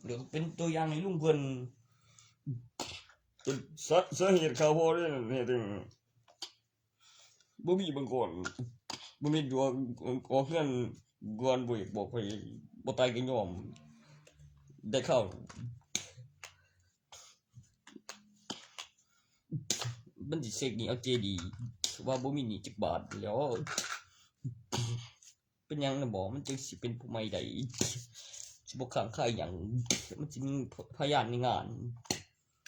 เดี๋ยวเป็นตัวอย่างให้ลุงเพิ่น สา- สาเหตุข้าวบ่ได้นั่น เฮ็ดหยัง บ่มีเบิ่งก่อน บ่มีดวง ออกเฮือนก่อน บ่อยากบอกไผ บ่ตายก็ยอม ได้ข้าว มันสิเช็คหนี้เอาเจดี ว่าบ่มีหนี้จักบาทแหล้ว เป็นหยังน่ะบ่ มันจั่งสิเป็นผู้ใหม่ได้ สิบ่ค้างคาหยัง มันสิมีพยานในงาน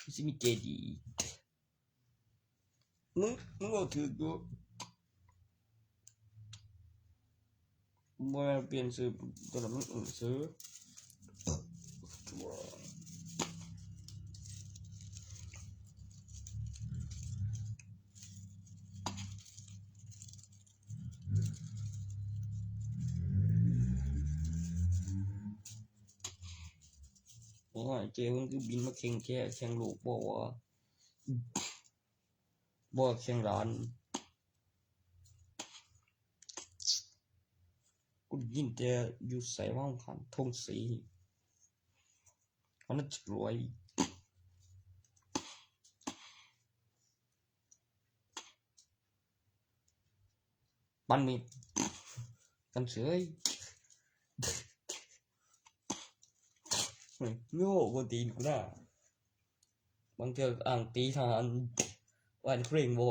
มันสิมีเจดี มึง มึงเว้าถูกอยู่ บ่แม่นเปลี่ยนชื่อ ตัวนั้นมันเอิ้นชื่อ โอ้ย เจ้ มึงคือบินมาแข่งแค่ แข่งโลกบ่วะ บ่แข่งร้าน กูได้ยินแต่อยู่ไสวะ คันทงศรี อันนั้นจะรวย ปันนี่ กันเฉย โง่กวนตีนกูนะ บางเทื่ออ้างตีทหาร ว่านักเลงบ่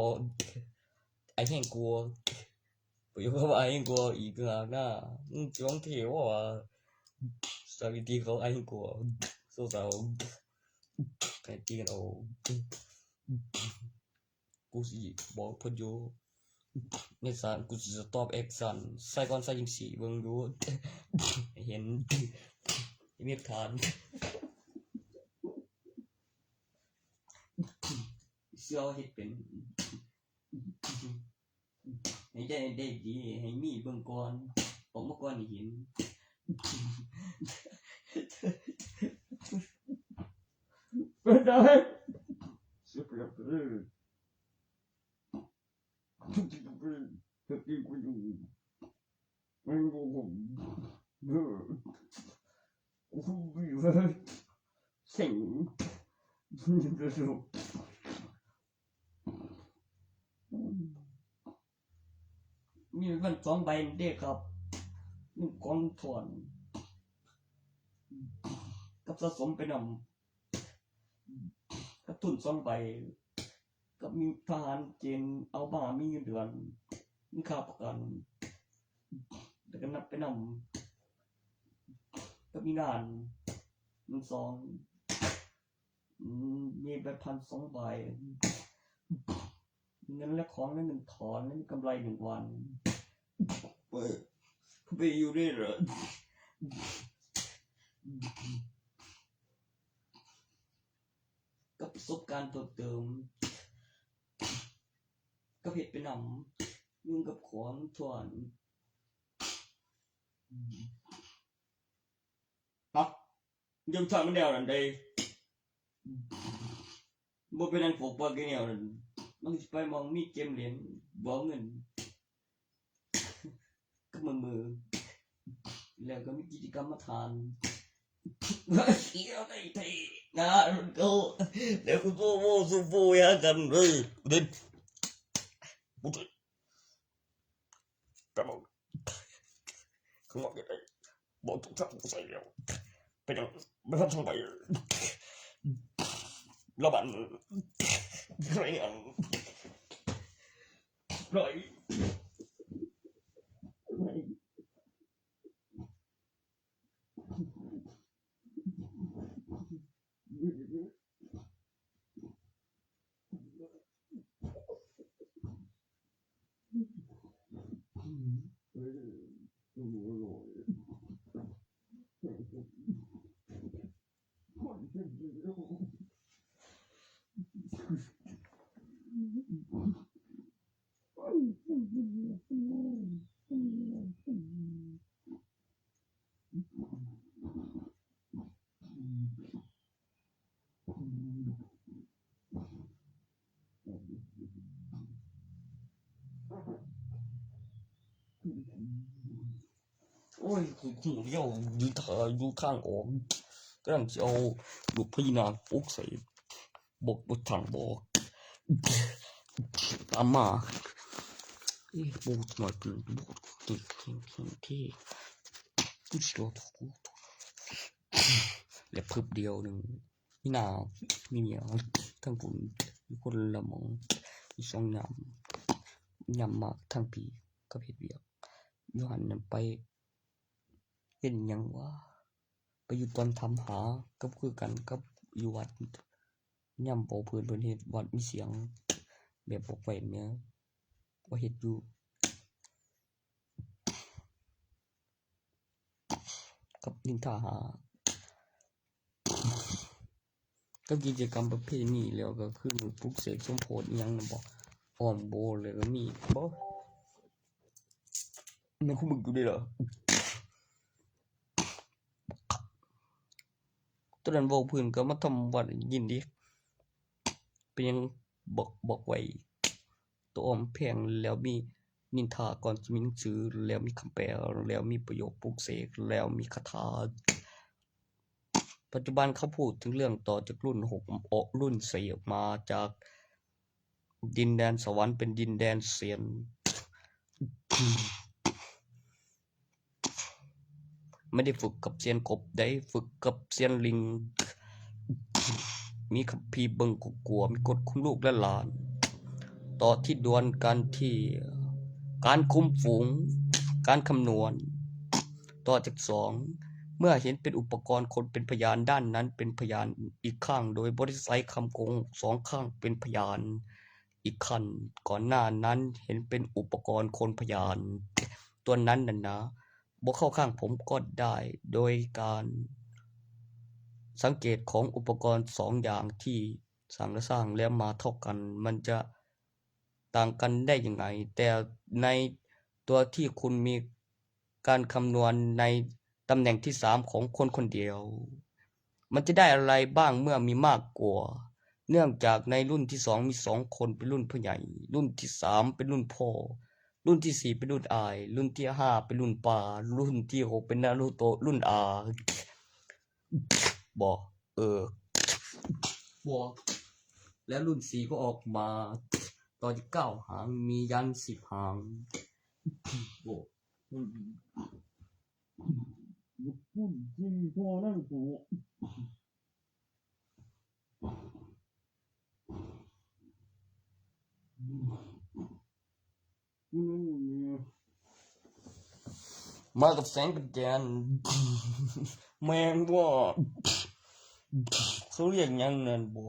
ไอ้แห้งกลัว ประโยคว่าไอ้แห้งกลัวอีกต่างหากนะ มึงจ้องเทว่า สาวิตรีเขาไอ้แห้งกลัว โซสาว ไอ้ตีกันเอา กูสิบอกเพิ่นอยู่ ในศาลกูสิ stop action ใส่ก่อนใส่จังซี่เบิ่งอยู่ เห็น มีหลักฐาน เสียวเฮ็ดเป็น ให้ได้ ได้ดี ให้มีเบิ่งก่อน ออกมาก่อนให้เห็น เป็นได้ เสียเปรียบเลย เซ็ง มีเงินสองใบเด้ครับ หนึ่งกองถ่วน กับสะสมไปนำ กับทุนสองใบ กับมีทหารเกณฑ์เอามา มีเงินเดือน มีค่าประกัน แล้วก็นับไปนำ ก็มีงาน หนึ่งสอง อืม มีใบพันสองใบ เงินและของและเงินถอนและมีกำไรหนึ่งวัน ไป ไปอยู่ได้เหรอ กับประสบการณ์เพิ่มเติม กับเฮ็ดไปนำ เงินกับของถ่วน ฮะ ยังทำมันแนวนั้นได้ บ่เป็นอันปกปักแนวนั้น มันสิไปหม่องมีเกมเล่น บ่เอาเงิน ก็มือๆ แล้วก็มีกิจกรรมมาทาน เสียได้แท้ งานมันก็ แล้วกูก็โว้สูฟูยากันเลย เด็ด กูจะ แต่บอก คือบอกยังไง บอกทุกท่านผู้ใส่แล้ว เป็นยัง ไม่ทันสมัย ระบาด อะไรเนี่ย อะไร อืม โอ้ย กูหูเดียวอยู่ทาอยู่ข้างออกกำลังจะเอาลูกพญานาคปลุกใส่ บอกบ่ทางบอก ตามมา เอ้ย บอกหน่อย บอก เท่ เท่ เท่ เท่ กูสิรอด กู และพึบเดียวหนึ่ง มีหน้า มีเมีย ทั้งคุณ มีคนละหม่อง มีสองยาม ยามมากทั้งปี กับเฮ็ดเวียก อยู่หั่นนั่นไป เฮ็ดหยังวะ ไปอยู่ตอนทำหา กับคือกันกับอยู่วัด ยามเว้าพื้นเพิ่นเฮ็ดวัดมีเสียง แบบบอกไว้แหม ว่าเฮ็ดอยู่ กับนินทาหา กับกิจกรรมประเภทนี้แล้วก็คือปลุกเสกสมโพธิอิหยังนั่นบ่ อ้อมโบสถ์เลยก็มีบ่ แม่นคุมึงอยู่เด้อเหรอ ตอนนั้นเว้าพื้นก็มาทำวัดยินดี เป็นหยังบอก บอกไว้ ตัวอ้อมแผงแล้วมีนินทาก่อนจะมีหนังสือ แล้วมีคำแปล แล้วมีประโยคปลุกเสก แล้วมีคาถา ปัจจุบันเขาพูดถึงเรื่องต่อจากรุ่นหกออกรุ่นสี่ออกมาจากดินแดนสวรรค์เป็นดินแดนเซียน ไม่ได้ฝึกกับเซียนกบได้ ฝึกกับเซียนลิง มีคัมภีร์เบิ่งกลัวๆ มีกฎคุมลูกและหลาน ต่อที่ดวลกันที่การคุมฝูง การคำนวณ ต่อจากสอง เมื่อเห็นเป็นอุปกรณ์คนเป็นพยานด้านนั้นเป็นพยานอีกข้าง โดยบ่ได้ใช้คำโกหก สองข้างเป็นพยานอีกขั้น ก่อนหน้านั้นเห็นเป็นอุปกรณ์คนพยาน ตัวนั้นน่ะนะ บ่เข้าข้างผมก็ได้ โดยการสังเกตของอุปกรณ์สองอย่างที่สร้างและสร้างแล้วมาเท่ากัน มันจะต่างกันได้ยังไง แต่ในตัวที่คุณมีการคำนวณในตำแหน่งที่สามของคนคนเดียว มันจะได้อะไรบ้างเมื่อมีมากกว่า เนื่องจากในรุ่นที่สองมีสองคนเป็นรุ่นผู้ใหญ่ รุ่นที่สามเป็นรุ่นพ่อ รุ่นที่สี่เป็นรุ่นอ้าย รุ่นที่ห้าเป็นรุ่นป้า รุ่นที่หกเป็นนารูโตะ รุ่นอา บ่ เออ บ่ แล้วรุ่นสี่ก็ออกมา ต่อจากเก้าหาง มียันสิบหาง บ่ อืม ลูกคุณที่พ่อนั่นกู อืม มากับแสงกับแดน แม่งบ่ เขาเรียกหยังนั่นบ่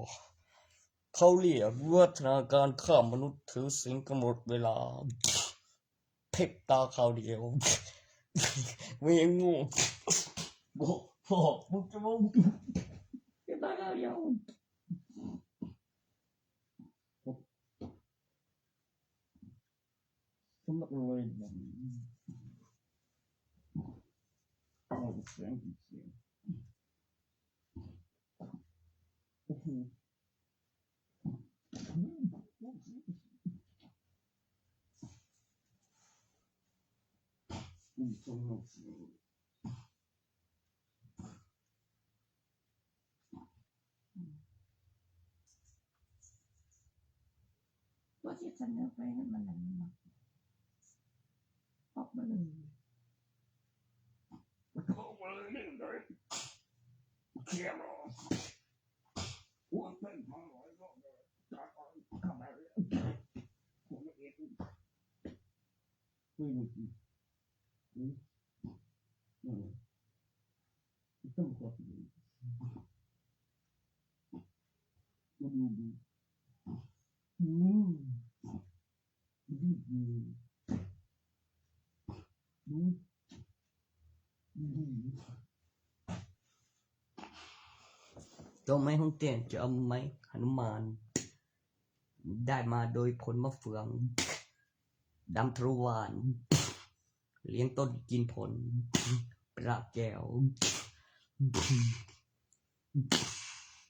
เขาเรียกวิวัฒนาการฆ่ามนุษย์ถือศีลกำหนดเวลา พริบตาคราวเดียว แม่งบ่ บ่ บ่ มึงจะมา พริบตาคราวเดียว สำหรับเราเลยนะ เอาเสียง เสียง โอ้โห อืม สำหรับเสียง ว่าที่เสนอไปนั่นมันหนังมันออกมาเลย ออกมาเลยนี่เลย เขียนออก อ้วนเป็นพันร้อยรอบเลย จากออกทำไมเนี่ย ผมไม่เอ็น ไม่รู้สิ อืม อืม ต้องขอบคุณ อืม อืม อืม อืม อืม ดอกไม้ของเตียนจะเอาไม้หนุมาน ได้มาโดยผลมะเฟือง ดำทะลุวาน เลี้ยงต้นกินผล ประแก้ว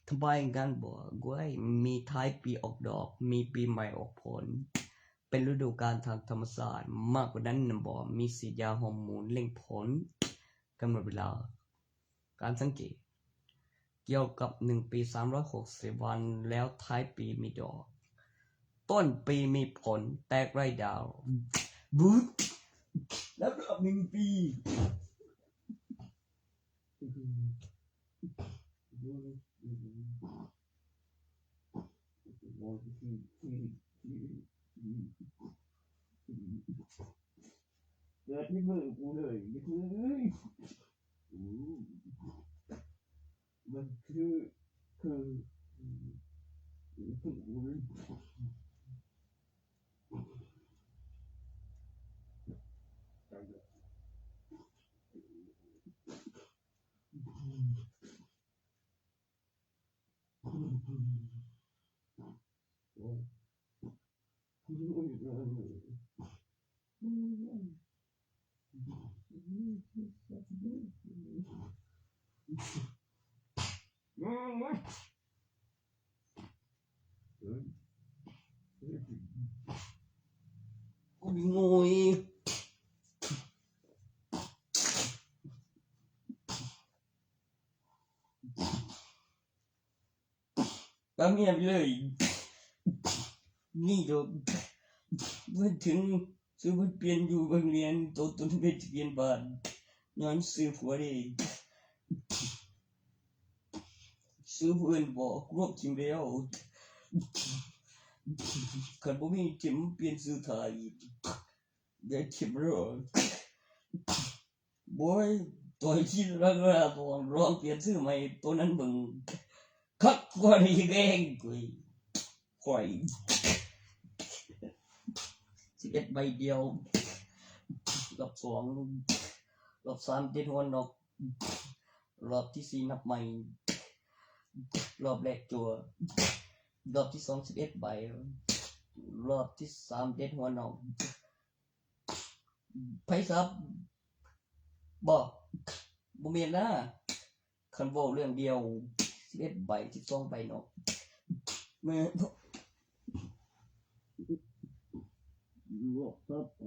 ทำไมกันบอกกล้วย มีท้ายปีออกดอก มีปีใหม่ออกผล เป็นฤดูกาลทางธรรมศาสตร์ มากกว่านั้นนะบอกมีฉีดยาฮอร์โมนเร่งผล กำหนดเวลา การสังเกต เกี่ยวกับหนึ่งปีสามร้อยหกสิบวัน แล้วท้ายปีมีดอก ต้นปีมีผล แตกไร่ดาว บูทแล้วรอบหนึ่งปี เกิดที่มือกูเลยเฮ้ยมันคือคือคือกูเลย โอ้ย ก็เมียไปเลย นี่ก็เพิ่นถึงซื้อเพิ่นเปลี่ยนอยู่เบิ่งเรียนโตตนเพิ่นจะเปลี่ยนบ้านย้อนซื้อผัวเด้ซื้อผู้อื่นบอกรวบทิ้งแล้วคันบ่มีทิมเปลี่ยนซื้อถ่ายอีกเดี๋ยวทิมแล้วโว้ยตัวที่รักๆบอกลองเปลี่ยนซื้อใหม่ตัวนั้นเบิ่งคักกว่านี้แกงกุย ข่อยสิบเอ็ดใบเดียวรอบสองรอบสามเด็ดหัวนอกรอบที่สี่นับใหม่รอบแรกจั่วรอบที่สองสิบเอ็ดใบรอบที่สามเด็ดหัวนอกไพ่สับบอกบ่แม่นนะ คันเว้าเรื่องเดียวสิบเอ็ดใบสิบสองใบเนาะแม่นรอบต่อไป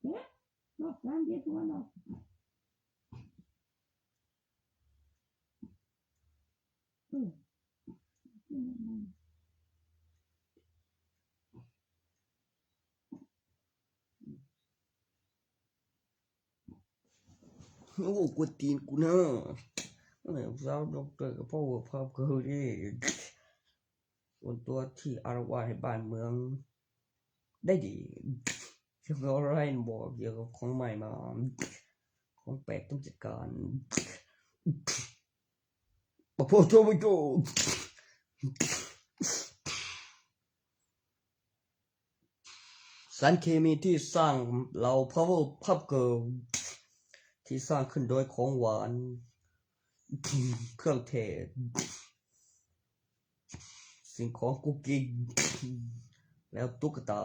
เนี่ยรอบสามเดียวตัวเนาะเออ โอ้กวนตีนกูเนอะแม่งสาวดอกเตอร์กับพ่อเวิร์กพาวเกิร์ลนี่ส่วนตัวที่อารวาสให้บ้านเมือง ได้ดีเรื่องอะไรบอกเกี่ยวกับของใหม่มา ของแปลกต้องจัดการ โอ้โหโจโจสารเคมีที่สร้างเหล่า power pop girl ที่สร้างขึ้นโดยของหวาน เครื่องเทศ สิ่งของกุ๊กกิ๊กแล้วตุ๊กตา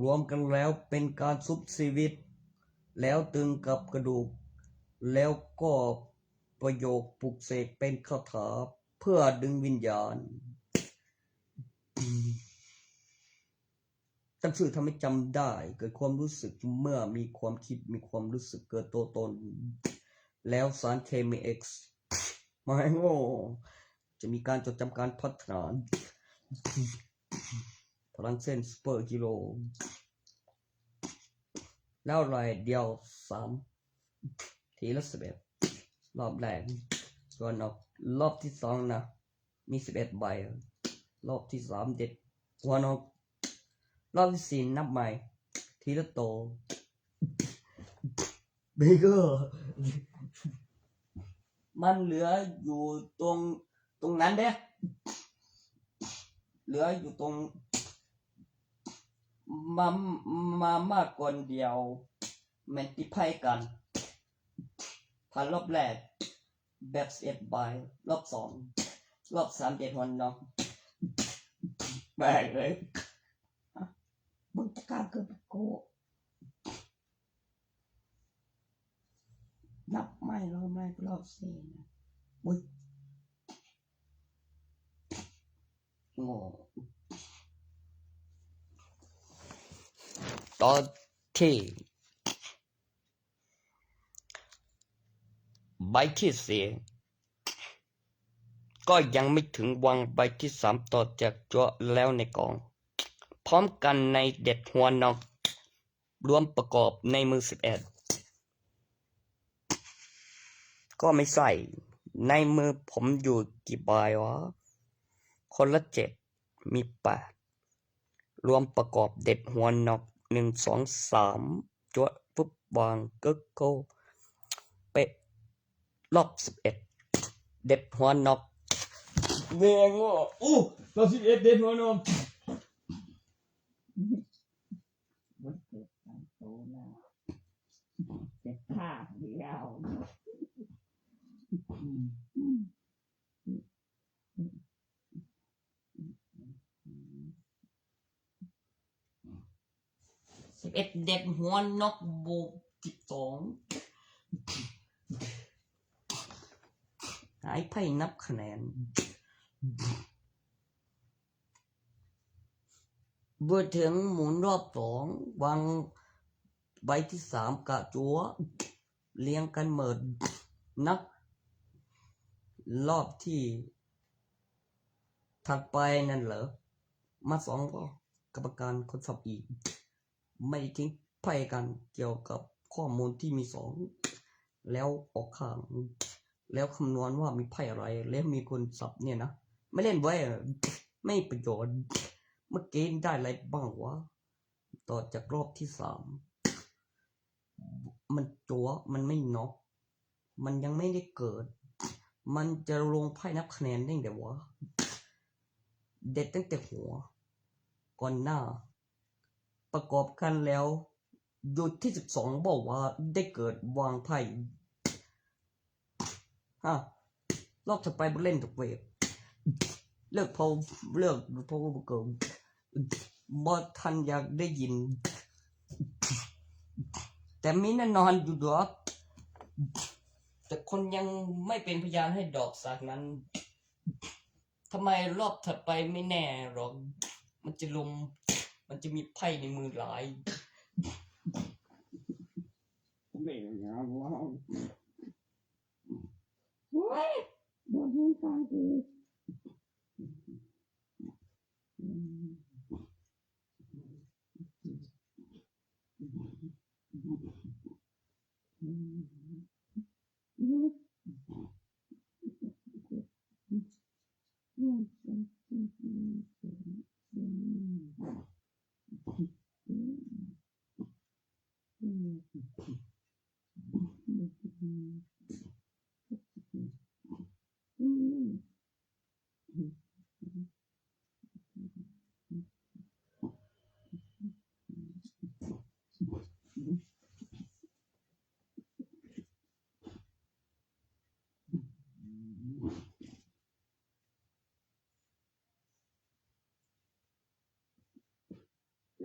รวมกันแล้วเป็นการชุบชีวิต แล้วตึงกับกระดูก แล้วก็ประโยคปลุกเสกเป็นคาถาเพื่อดึงวิญญาณ ตั้งชื่อทำให้จำได้ เกิดความรู้สึกเมื่อมีความคิดมีความรู้สึกเกิดตัวตน แล้วสารเคมี X มาให้โง่จะมีการจดจำการพัฒนา พลังเส้นซูเปอร์ฮีโร่แล้วรายเดียวสามทีละสิบเอ็ดรอบแรกส่วนออกรอบที่สองนะ มีสิบเอ็ดใบรอบที่สามเด็ดหัวนอกรอบที่สี่นับใหม่ ทีละโตเบเกอร์มันเหลืออยู่ตรงตรงนั้นเด้เหลืออยู่ตรงมามามาก่อนเดียว แมนติไพกันผ่านรอบแรก แบบสิบเอ็ดใบรอบสองรอบสามเด็ดหัวนอกแบกเลยมึงจะกล้าเกินไปกู นับไม่ร้อยไม่ก็รอบสี่นะ อุ้ย โง่ ตอนที่ ใบที่สี่ ก็ยังไม่ถึงวางใบที่สามต่อจากจั๊วแล้วในกอง พร้อมกันในเด็ดหัวนอก รวมประกอบในมือสิบเอ็ด ก็ไม่ใช่ ในมือผมอยู่กี่ใบวะ คนละเจ็ด มีแปด รวมประกอบเด็ดหัวนอก หนึ่ง สอง สาม จั๊วปุ๊บวางกึกโก้เป๊ะ รอบสิบเอ็ด เด็ดหัวนอก เวงโง่ อู้ รอบสิบเอ็ด เด็ดหัวนอก มันเกิดสามตัวนะ แต่ภาพเดียว สิบเอ็ด เด็ดหัวนอกบวกสิบสอง หายไพ่นับคะแนน เมื่อถึงหมุนรอบสอง วางใบที่สามกะจั๊ว เรียงกันเหมือนนัก รอบที่ ถัดไปนั่นเหรอ มาสองก็กรรมการคนสับอีก ไม่ได้ทิ้งไพ่กันเกี่ยวกับข้อมูลที่มีสอง แล้วออกข้าง แล้วคำนวณว่ามีไพ่อะไร แล้วมีคนสับเนี่ยนะ ไม่เล่นไว้ย ไม่ประโยชน์ เมื่อกี้ได้อะไรบ้างวะ ต่อจากรอบที่สาม มันจั๊ว มันไม่น็อก มันยังไม่ได้เกิด มันจะลงไพ่นับคะแนนได้ไงวะ เด็ดตั้งแต่หัว ก่อนหน้า ประกอบกันแล้ว หยุดที่สิบสองบอกว่าได้เกิดวางไพ่ ฮะ รอบถัดไปบ่เล่นดอกเวย เลิกเพราะ เลิกเพราะว่าบ่เกิด บ่ทันอยากได้ยิน แต่มีแน่นอนอยู่ดอก แต่คนยังไม่เป็นพยานให้ดอกสักนั้น ทำไมรอบถัดไปไม่แน่หรอก มันจะลง มันจะมีไพ่ในมือหลาย เฮ้ย โดนยิงตายกู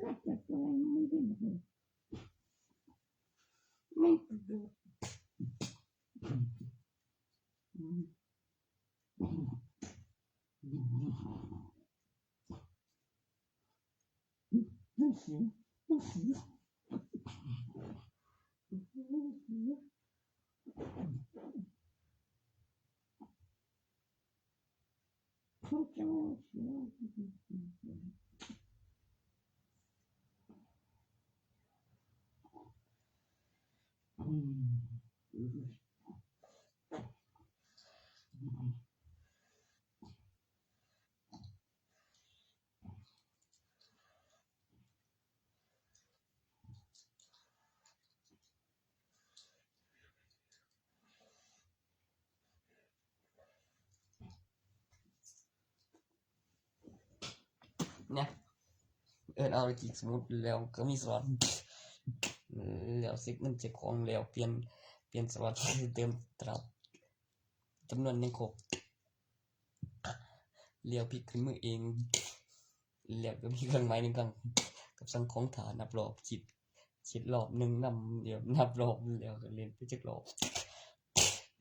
หลับจากตัวเองไม่ได้เลย ไม่ประโยชน์ เนี่ย เอิ้นเอาจิกสมมุติแล้วก็มีสล็อต แล้วเช็คเงินเจ้าของแล้วเปลี่ยน เปลี่ยนสล็อต เติมตราบจำนวนหนึ่งครบ แล้วพลิกขึ้นมือเอง แล้วก็มีเครื่องหมายหนึ่งครั้ง กับสั่งของถ่านับรอบ คิด คิดรอบหนึ่งนำ แล้วนับรอบ แล้วก็เล่นไปจักรอบ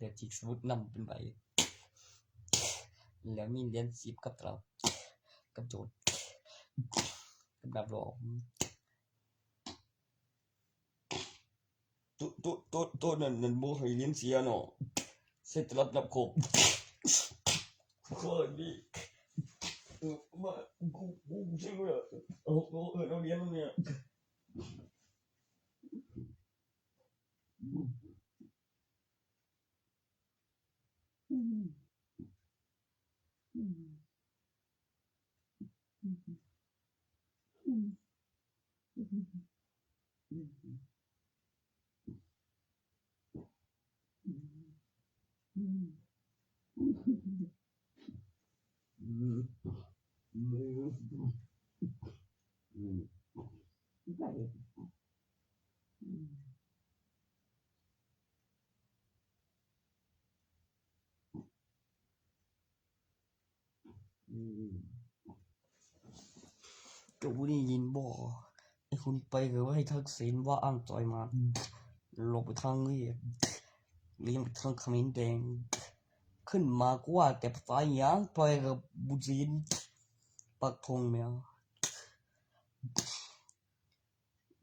แต่จิกสมุดนำเป็นใบ แล้วมีเหรียญสิบกับตลับ กับโจทย์ กับดับรอง โตะ โตะ โตะ โตะนั่น นั่นบ่ให้เหรียญเสียเนาะ ใส่ตลับนับครบ ข้อนี้ เออ มา กู กู กูเชื่อเลย เอา เอา เออ เอาเหรียญเนี่ย อืม เจ้าบ่ได้ยินบ่ ไอ้คนไปก็ว่าให้ทักษิณว่าอ้างต่อยมา ลงไปทางนี้ เลี้ยงไปทางเขมรแดง ขึ้นมาก็ว่าแต่ภาษาหยัง ไปกับบุญศิลป์ ปักธงแมว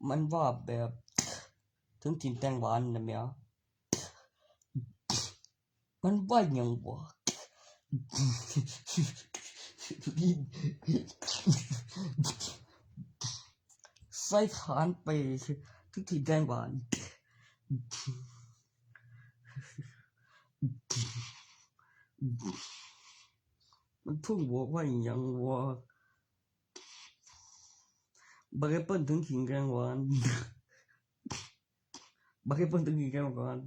มันว่าแบบ ถึงถิ่นแตงหวานนะแมว มันว่าหยังวะ ใส่ฐานไป ถึงถิ่นแตงหวาน มันเพิ่งบอกว่าหยังวะ บักแอปเปิ้ลถึงถิ่นแตงหวาน บักแอปเปิ้ลถึงถิ่นแตงหวาน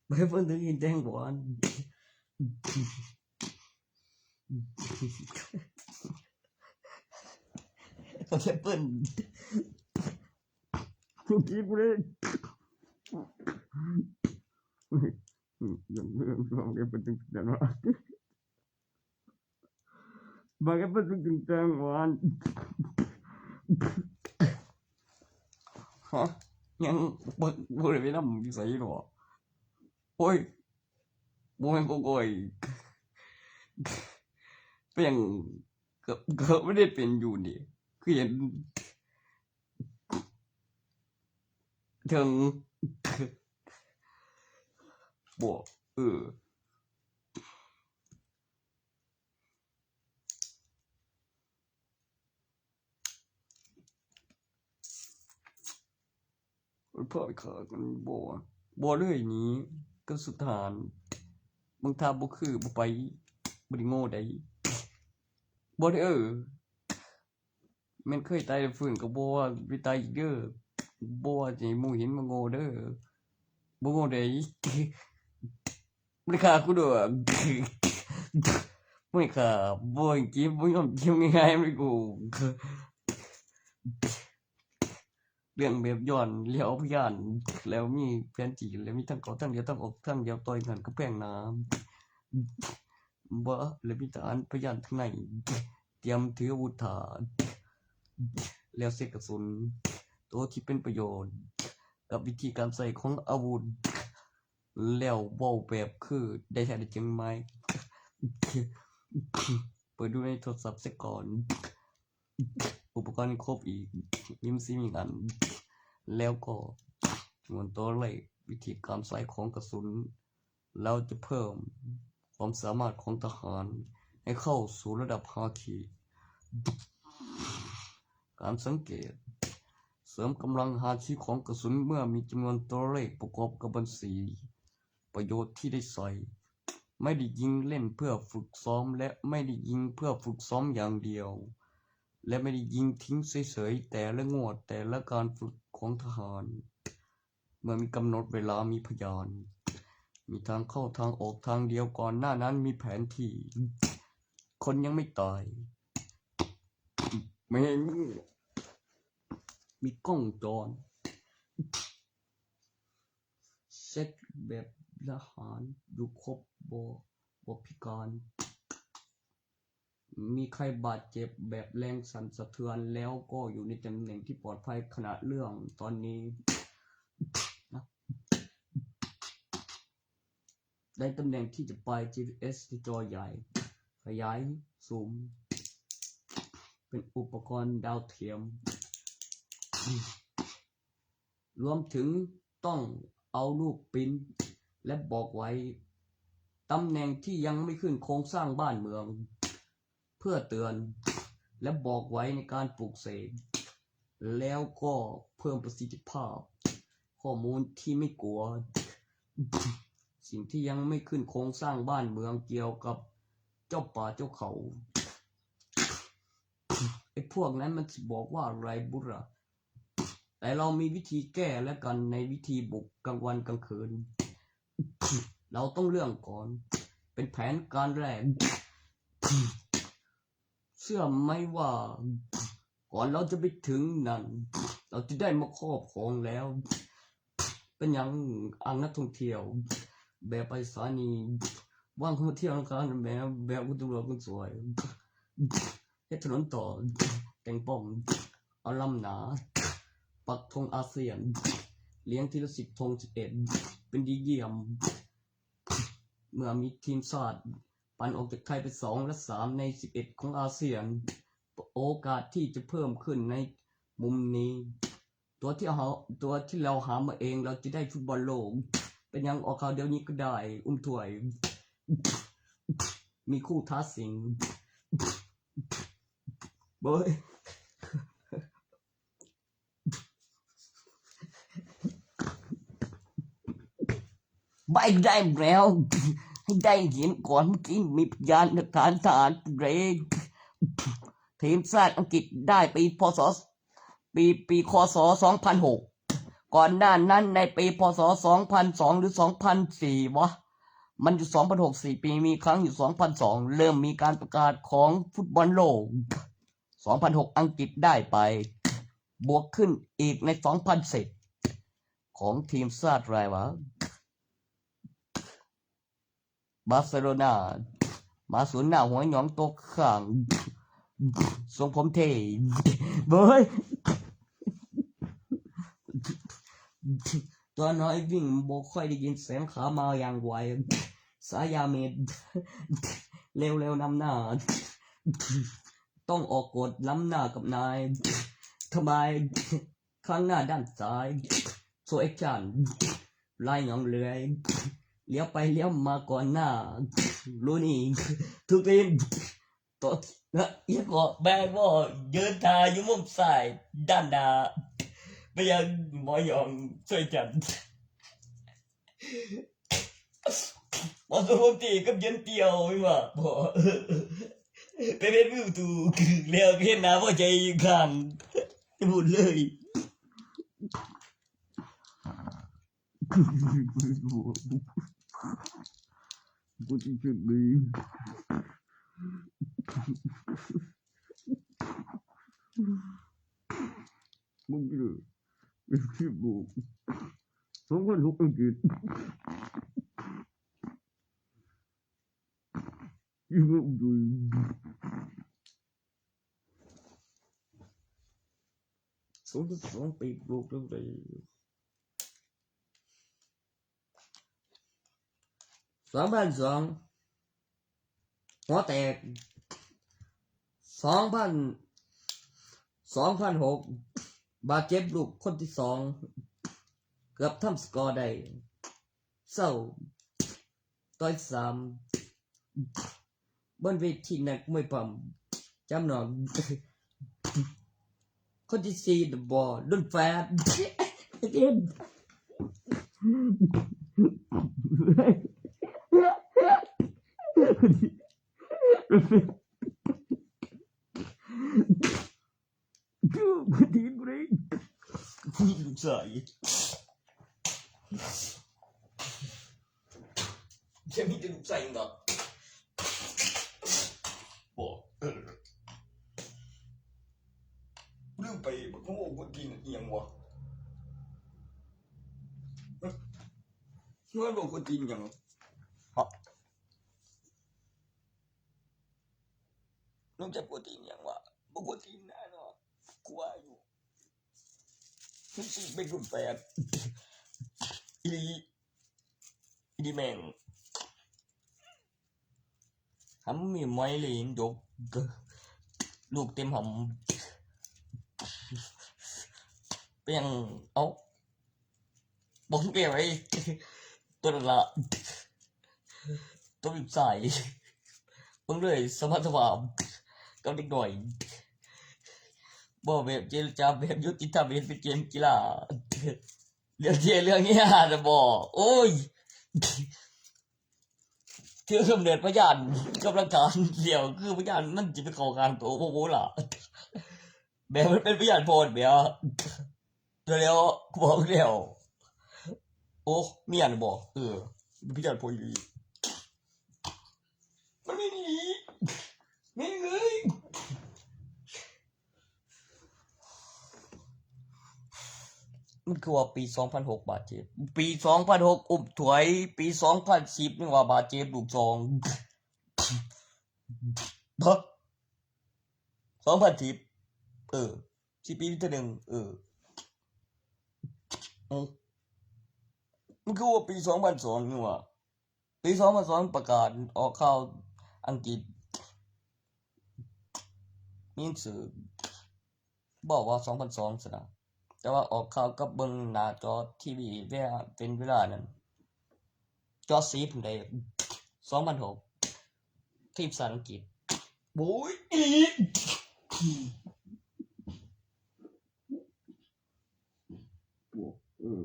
บักแอปเปิ้ลถึงถิ่นแตงหวาน บักแอปเปิ้ล เมื่อกี้กูได้ บักแอปเปิ้ลถึงถิ่นแตงหวาน บักแอปเปิ้ลถึงถิ่นแตงหวาน ฮะ ยังบ่ บ่ได้ไปนำอยู่ไสหรอ โอ้ย บ่แม่นโกโก้ย เป็นหยัง ก็ ก็บ่ได้เป็นอยู่นี่ คือเห็น ถึง บ่ เออ พ่อไปขอกันบ่ บ่เลยนี่ ก็สุดทาน มึงถ้าบ่คือบ่ไป บ่ได้โง่ใด บ่ได้ เออ แม่นเคยตายแล้วฟื้นก็บ่ว่าไปตายอีกเด้อ บ่ว่าสิให้หมู่เห็นมาโง่เด้อ บ่โง่ใด บ่ได้ฆ่ากูดอก บ่ได้ฆ่า บ่ให้เจ็บ บ่ยอมเจ็บง่ายๆ มันกู เรื่องแบบย้อนแล้วพยาน แล้วมีแผนที่ แล้วมีทั้งเข้าทางเดียว ทั้งออกทางเดียว ต่อยกันกำแพงน้ำ บ่ แล้วมีทหารพยานทางใน เตรียมถืออาวุธท่า แล้วเช็คกระสุน ตัวที่เป็นประโยชน์ กับวิธีการใช้ของอาวุธ แล้วเว้าแบบคือได้แท้ได้จริงไหม เปิดดูในโทรศัพท์ซะก่อน อุปกรณ์ครบอีก ยิมซีมีงาน แล้วก็จำนวนตัวเลข วิธีการใช้ของกระสุน แล้วจะเพิ่มความสามารถของทหาร ให้เข้าสู่ระดับฮาคิ การสังเกต เสริมกำลังฮาคิของกระสุนเมื่อมีจำนวนตัวเลขประกอบกับบัญชี ประโยชน์ที่ได้ใช้ ไม่ได้ยิงเล่นเพื่อฝึกซ้อม และไม่ได้ยิงเพื่อฝึกซ้อมอย่างเดียว และไม่ได้ยิงทิ้งเฉยๆ แต่ละงวด แต่ละการฝึกของทหาร เมื่อมีกำหนดเวลา มีพยาน มีทางเข้าทางออกทางเดียว ก่อนหน้านั้นมีแผนที่ คนยังไม่ตาย ไม่ให้มึง มีกล้องวงจร เช็คแบบทหารอยู่ครบบ่ บ่พิการ มีใครบาดเจ็บแบบแรงสั่นสะเทือน แล้วก็อยู่ในตำแหน่งที่ปลอดภัยขณะเรื่องตอนนี้ ได้ตำแหน่งที่จะไป จีพีเอส ที่จอใหญ่ ขยายซูม เป็นอุปกรณ์ดาวเทียม รวมถึงต้องเอารูปปริ้นและบอกไว้ตำแหน่งที่ยังไม่ขึ้นโครงสร้างบ้านเมือง เพื่อเตือนและบอกไว้ในการปลูกเสก แล้วก็เพิ่มประสิทธิภาพ ข้อมูลที่ไม่กลัว สิ่งที่ยังไม่ขึ้นโครงสร้างบ้านเมืองเกี่ยวกับเจ้าป่าเจ้าเขา ไอ้พวกนั้นมันสิบอกว่าอะไรบุระ แต่เรามีวิธีแก้แล้วกันในวิธีบุกกลางวันกลางคืน เราต้องเริ่มก่อน เป็นแผนการแรก เชื่อไหมว่า ก่อนเราจะไปถึงนั่น เราจะได้มาครอบครองแล้ว เป็นอย่างอังนักท่องเที่ยว แบบไปสถานีว่างท่องเที่ยวนะครับแบบแบบคุณตำรวจคุณสวย เฮ็ดถนนต่อ แต่งป้อม เอาลำหนา ปักธงอาเซียน เลี้ยงทีละสิบธงสิบเอ็ด เป็นดีเยี่ยม เมื่อมีทีมชาติ ปั่นออกจากไทยไปสองและสามในสิบเอ็ดของอาเซียน โอกาสที่จะเพิ่มขึ้นในมุมนี้ ตัวที่เราตัวที่เราหามาเองเราจะได้ฟุตบอลโลก เป็นอย่างออกข่าวเดี๋ยวนี้ก็ได้ อุ้มถ้วย มีคู่ท้าสิง เบ้ย ไม่ได้แล้ว ให้ได้เห็นก่อนเมื่อกี้มีพยานหลักฐานทหารเบรก ทีมชาติอังกฤษได้ปี พ.ศ. ปีปี ค.ศ. สองพันหก ก่อนหน้านั้นในปี พ.ศ. สองพันสอง หรือ สองพันสี่ วะ มันอยู่ สองพันหก สี่ปี มีครั้งอยู่ สองพันสอง เริ่มมีการประกาศของฟุตบอลโลก สองพันหก อังกฤษได้ไป บวกขึ้นอีกใน สองพันสิบ ของทีมชาติอะไรวะ บาร์เซโลนา มาศูนย์หน้าหัวหยองตกข้าง ทรงผมเท่ เบ้ย ตัวน้อยวิ่งบ่ค่อยได้ยินเสียงขามาอย่างไว สายาเมด เร็วๆนำหน้า ต้องออกกฎล้ำหน้ากับนาย ทำไม ข้างหน้าด้านซ้าย โซเอ็กชัน ลายหยองเลื้อย เลี้ยวไปเลี้ยวมาก่อนหน้า ลูนี่ ทุกทีม ตัวนะเอียงเกาะแบงบอยืนทาอยู่มุมซ้ายด้านหน้า ไปยังหมอหยองช่วยจัน หมอสมพงษ์ตีกับเย็นเตียวไม่ว่าพอ ไปเป็นมือตูกแล้วเห็นหน้าพอใจอยู่ข้างจะพูดเลย กูจะเจ็บเลย มึงเจอเป็นคลิปบอก สองพันหกอังกฤษ อยู่กับดู สองพันสองปีบวกเท่าไหร่ สองพันสอง หัวแตก สองพัน สองพันหก บาดเจ็บลูกคนที่สอง เกือบทำสกอร์ได้ เศร้า ต่อยสาม บนเวทีนักมวยปล้ำ จำนอง คนที่สี่ The Ball รุ่นแปด เอ็ม กูดีเบรก ลูกชาย จะมีแต่ลูกชายเนาะ บอก เออ ลืมไป บักโม่กวนตีนอีหยังวะ เมื่อบอกกวนตีนอีหยัง ฮะ ลุงจะกวนตีนอีหยังวะ บอกกวนตีนแน่นอน กลัวอยู่ มึงสิเป็นรุ่นแปด อีหลี อีหลีแม่ง ทำมีไม้เลยยก ลูกเต็มหำ เปียง เอ้า บองเปียงไอ้ ตัวนั้นละ ตัวบิบใส่ เบิ่งเลยสมรรถภาพกับเด็กน้อย บ่แบบเจรจาแบบยุติธรรม เห็นเป็นเกมกีฬา เรื่องเที่ยเรื่องเนี้ยนะบ่ โอ้ย เทื่อกำเนิดพยานกับหลักฐานเดียว คือพยานมันจะไปเข้าข้างตัวโอ้โหล่ะ แบบมันเป็นพยานโพดแบบ เดี๋ยวแล้ว บอกแล้ว โอ้ มีอันบอก เออ มีพยานโพดอีหลี มันไม่มี ไม่เลย มันคือว่าปีสองพันหกบาดเจ็บ ปีสองพันหกอุ้มถวย ปีสองพันสิบนี่ว่าบาดเจ็บลูกสอง ฮะ สองพันสิบ เออ สิบปีเทื่อหนึ่ง เออ เอ้า มันคือว่าปีสองพันสองนี่ว่า ปีสองพันสองประกาศออกข่าวอังกฤษ มีหนังสือ บอกว่าสองพันสองซะนะ แต่ว่าออกข่าวกับเบิ่งหน้าจอทีวีเวลา เป็นเวลานั้น จอสีผมได้ สองพันหก ทีมชาติอังกฤษ โอ้ย อีก เออ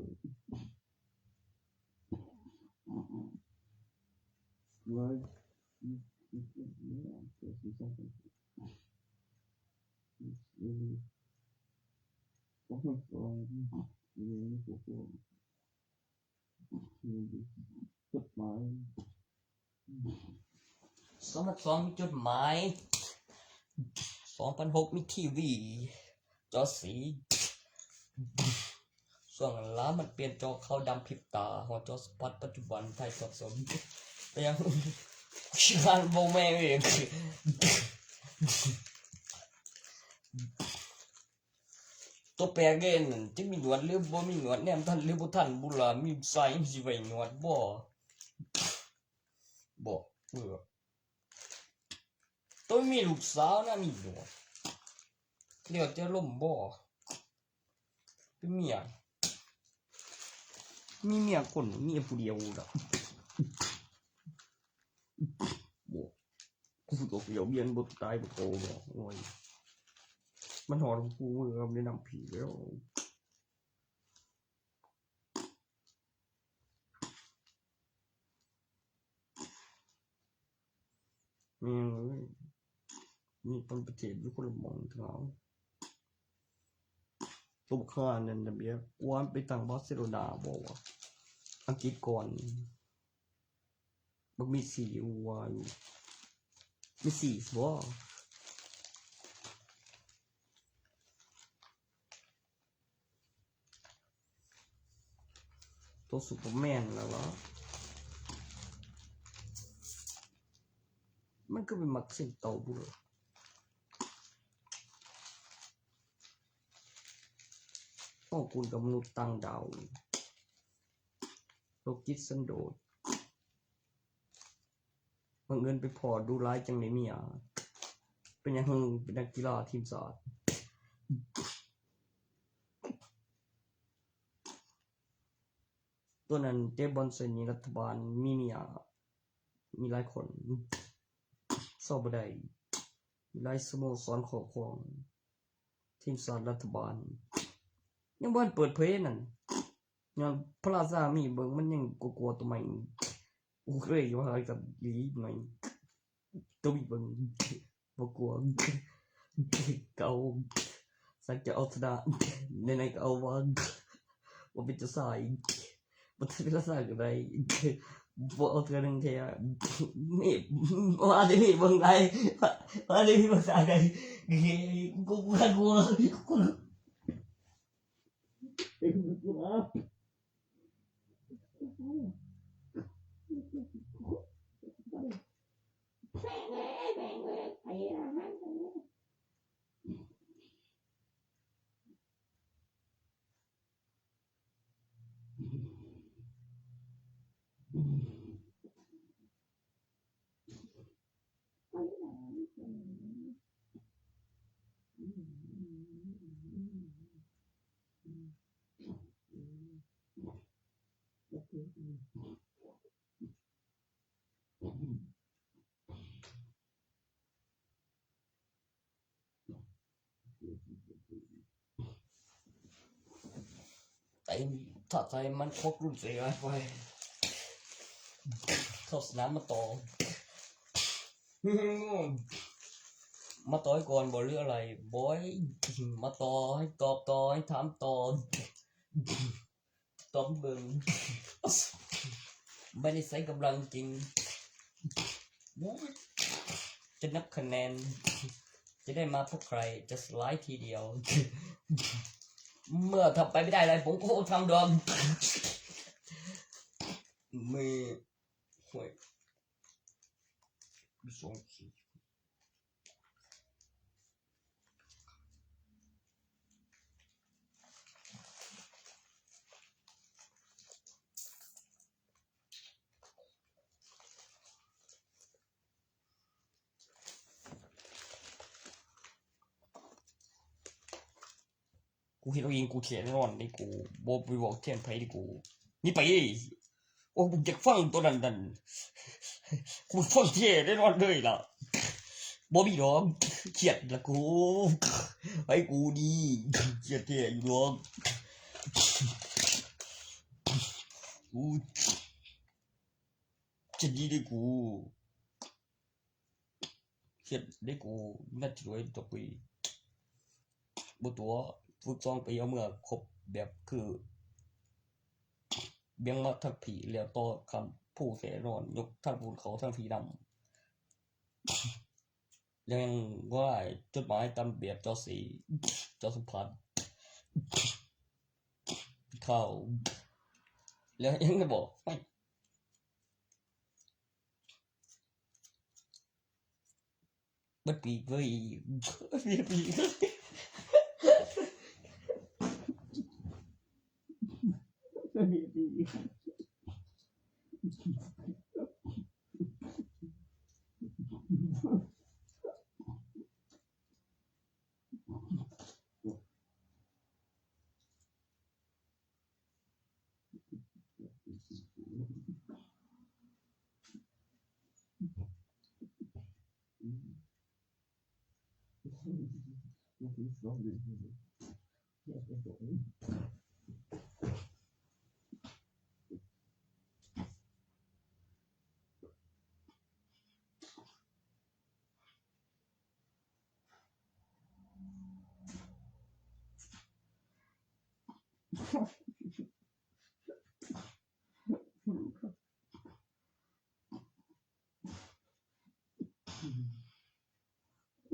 จดหมาย สองพันสองมีจดหมาย สองพันหกมีทีวี จอสี ช่วงหลังมันเปลี่ยนจอขาวดำพริบตา ฮอดจอสัมผัสปัจจุบัน ถ่ายทอดสด ไปยัง งานบ่แม่งเอง ตัวแปลกเด่นนั่น จะมีหนวดหรือบ่มีหนวด แนมทันหรือบ่ทัน บุญหลามีลูกชาย มันสิไว้หนวดบ่ บ่ เออ ต้องมีลูกสาวนะ มีหนวด เรียกจะล่มบ่ เป็นเมีย มีเมียคน เมียผู้เดียวดอก บ่ กูตกเดียวเบียนบ่ตายบ่โตบ่ โอ้ย มันหอดกู มือกับได้นำผีแล้ว แม่งเอ้ย มีคนประเทศอยู่คนละหม่องเท่านั้น ตัวบักห่านั่นน่ะเบียร์ กวนไปตั้งบาร์เซโลนาบ่วะ อังกฤษก่อน บักมีสีวัวอยู่ มีสีบ่ ตัวซูเปอร์แมนแล้ววะ มันก็เป็นมักเส้นเตาบุรอต้องคุณกับมนุษย์ต่างดาว โลกจิตสันโดษ บังเอิญไปพ้อดูร้ายจังเลยเมีย เป็นหยังเป็นนักกีฬาทีมชาติ ตัวนั้นเตะบอลใส่นี่รัฐบาลมีเมีย มีหลายคน เซาบ่ได้ มีหลายสโมสรครอบครอง ทีมชาติรัฐบาล ยังบ่ทันเปิดเผยนั่น ย้อนพระราชามีเบิ่งมันยังกลัวๆตัวใหม่ กูเคยว่ากับลีใหม่ ตัวมีเบิ่ง บ่กลัว เก่า สักจะเอาชนะ ในๆก็เอาว่า บ่เป็นเจ้าชาย บ่เป็นเจ้าชายก็ได้ บ่เอาเทื่อหนึ่งแท้ นี่ ว่าได้นี่เบิ่งได้ ว่าได้นี่ภาษาไทย กู กู กู กู อืม อ้ถ้าใจมันครบรุ่นเสียไปเข้าสนามมาต่อ มาต่อยก่อนบ่หรืออะไรบอย มาต่อให้ตอบต่อให้ถามต่อ ตอบเบิ่ง ไม่ได้ใช้กำลังจริง จะนับคะแนน จะได้มาพบใคร จะสไลด์ทีเดียว เมื่อทำไปไม่ได้อะไรผมก็คงทำดอม ไม่ห่วย สองขีด กูเห็นเอาเองกูแท้แน่นอนนี่กูบ่ไปบอกแทนไผนี่กูนี่ไป โอ้กูอยากฟังตัวนั้นนั่นกูฟังแท้แน่นอนเลยล่ะบ่มีดอกเครียดละกูไอ้กูนี่เครียดแท้อยู่ดอกกูจะดีเลยกู เฮ็ดได้กูนัดถือไว้ต่อไปบ่ตัวฝึกสองปีเอาเมื่อครบแบบคือเบียงมาทั้งผีแล้วต่อคำผู้แสนอนยกทั้งปูนเขาทั้งผีดำยังว่าจดหมายตามแบบจอสีจอสุพรรณเข้าแล้วยังได้บอกไม่ มันปีกเลย มันปีกเลย มันปีก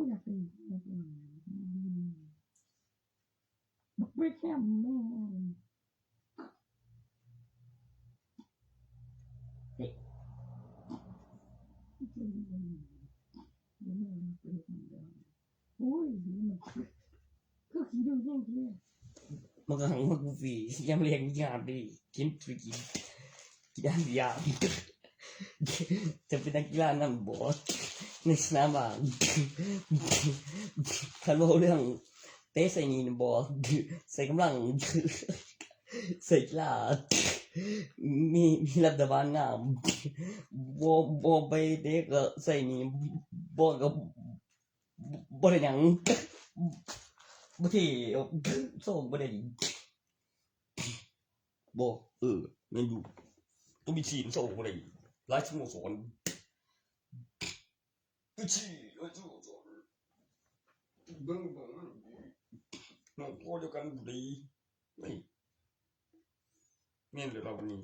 กูอยากเป็นบักเวทแฮมแม่งเฮ้ย โอ้ย นี่มันคือคือขี้ดื้อแย่งเพื่อน มันก็หังว่ากูฟรียามเรียนยามดีกินฟรีกินกินยามยามจะเป็นนักกีฬานั่นบอสในสนามบาสคันว่าเรื่องเตะใส่นี่บอสใส่กำลังใส่กีฬามีมีรัฐบาลงามบ่บ่ไปเด็กก็ใส่นี่บ่ก็ บ่ได้หยังบ่ที่โซ่บ่ได้ดีบ่เออแม่นอยู่ต้องมีทีมโซ่บ่ได้หลายสโมสรไปทีหลายสโมสรเบิ่งเบิ่งน้องพ่อเดียวกันบ่ดีนี่ แม่นเลยเราวันนี้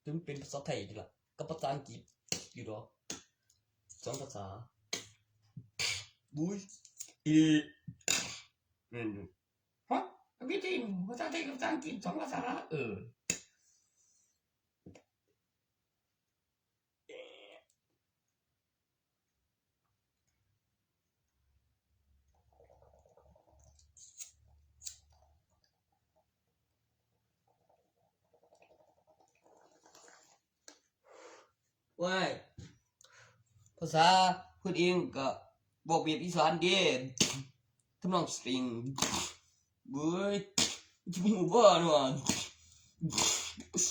ถึงเป็นภาษาไทยดีละกับภาษาอังกฤษอยู่ดอกสองภาษาบุ้ยอีแม่นอยู่ฮะพี่ทีมภาษาไทยกับภาษาอังกฤษสองภาษาเออ ว้ายภาษาพื้นเองก็บอกเวียดอีสานเด้ทำนองสตริงเว้ยจะมีหมู่บ้านว่ะ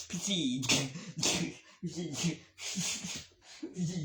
พี่สี่พี่สี่พี่สี่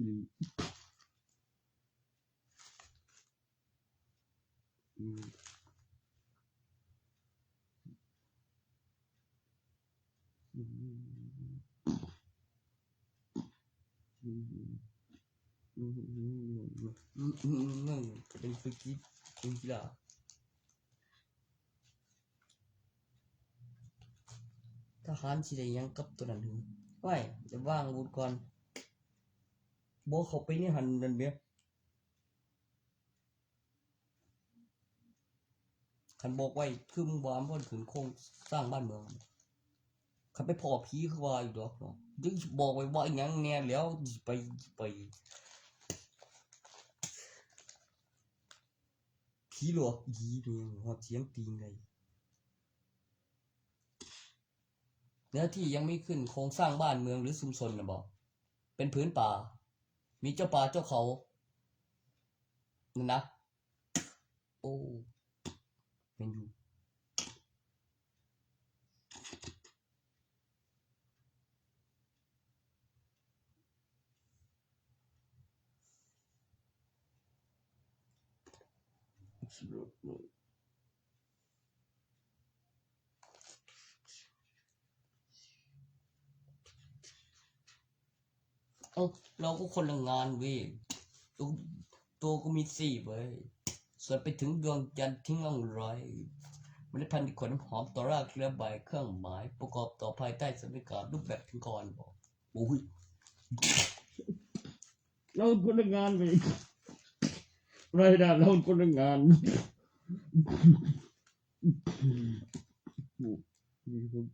อืม อืม อืม อืม อืม อืม อืม เป็นสกิป เป็นกีฬา ทหารสิได้หยังกับตัวนั้นหือ ไว้ เดี๋ยววางอาวุธก่อน บ่เข้าไปในหั้นนั่นแหม คันบอกไว้ คือมึงบ่อำพรขึ้นโครงสร้างบ้านเมือง คันไปพ้อผีคือว่าอยู่ดอกเนาะ เดี๋ยวบอกไว้ว่าหยังแน่แล้ว ไป ไป ผีหลอกอีหลีนี่ ฮอดเสียงตีนได้ เนื้อที่ยังไม่ขึ้นโครงสร้างบ้านเมืองหรือชุมชนนะบ่ เป็นผืนป่า มีเจ้าป่าเจ้าเขา นั่นนะ โอ้ แม่นอยู่ เอ้า เราก็คนละงานเว้ย ตัว ตัวก็มีสี่เว้ย ส่วนไปถึงดวงจันทร์ทิ้งร่องรอย เมล็ดพันธุ์ขนหอม ต่อรากเครือใบ เครื่องหมาย ประกอบต่อภายใต้สถานการณ์ รูปแบบถึงก่อนบอก โอ้ย เราคนละงานเว้ย รายได้เราคนละงาน นี่ครับ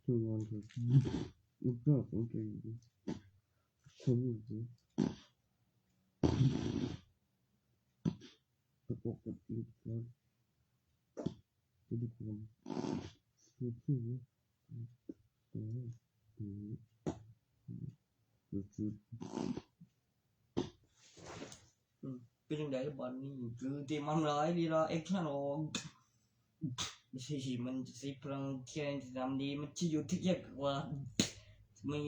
ทำงานครับ ลูกจ้างของแกอยู่ ทำอยู่สิ ประกอบกับอีกครับ ทุกคน ทุกคน อืม อืม อืม เป็นจังได๋บาดนี้ คือเตรียมมันหลายลีลาแอกชันออก มันสิพลังแค่ทำดี มันสิอยู่ที่แยกว่า มัน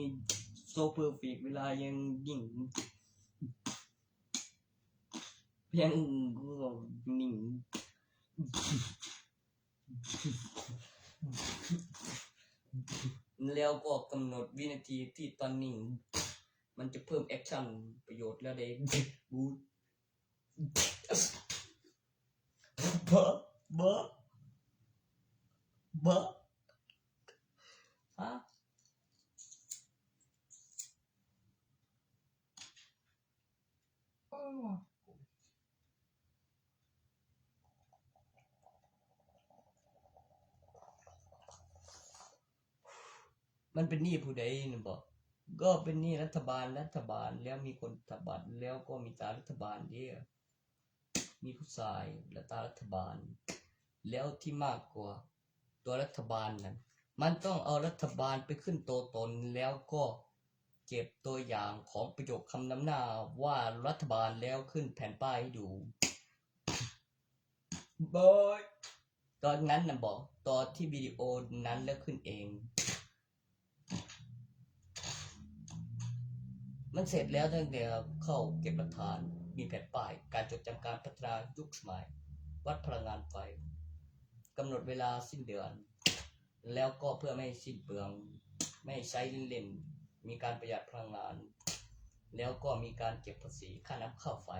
โซเพอร์เฟกต์ เวลายังนิ่ง เพียงก็นิ่ง แล้วก็กำหนดวินาทีที่ตอนนิ่ง มันจะเพิ่มแอคชั่นประโยชน์แล้วได้บูท บะ บะ บะ ฮะ มันเป็นหนี้ผู้ใดนี่บอก ก็เป็นหนี้รัฐบาล รัฐบาล แล้วมีคนตาบอด แล้วก็มีตารัฐบาลเด้อ มีผู้ชายและตารัฐบาล แล้วที่มากกว่าตัวรัฐบาลนั้น มันต้องเอารัฐบาลไปขึ้นตัวตน แล้วก็เก็บตัวอย่างของประโยคคำนำหน้าว่ารัฐบาลแล้วขึ้นแผ่นป้ายให้ดู บอย ตอนนั้นนะบอก ตอนที่วิดีโอนั้นแล้วขึ้นเอง มันเสร็จแล้วตั้งแต่เข้าเก็บหลักฐาน มีแผนป้าย การจดจำการพัฒนายุคสมัย วัดพลังงานไฟ กำหนดเวลาสิ้นเดือน แล้วก็เพื่อไม่ให้สิ้นเปลือง ไม่ให้ใช้เล่นๆ มีการประหยัดพลังงาน แล้วก็มีการเก็บภาษีค่าน้ำค่าไฟ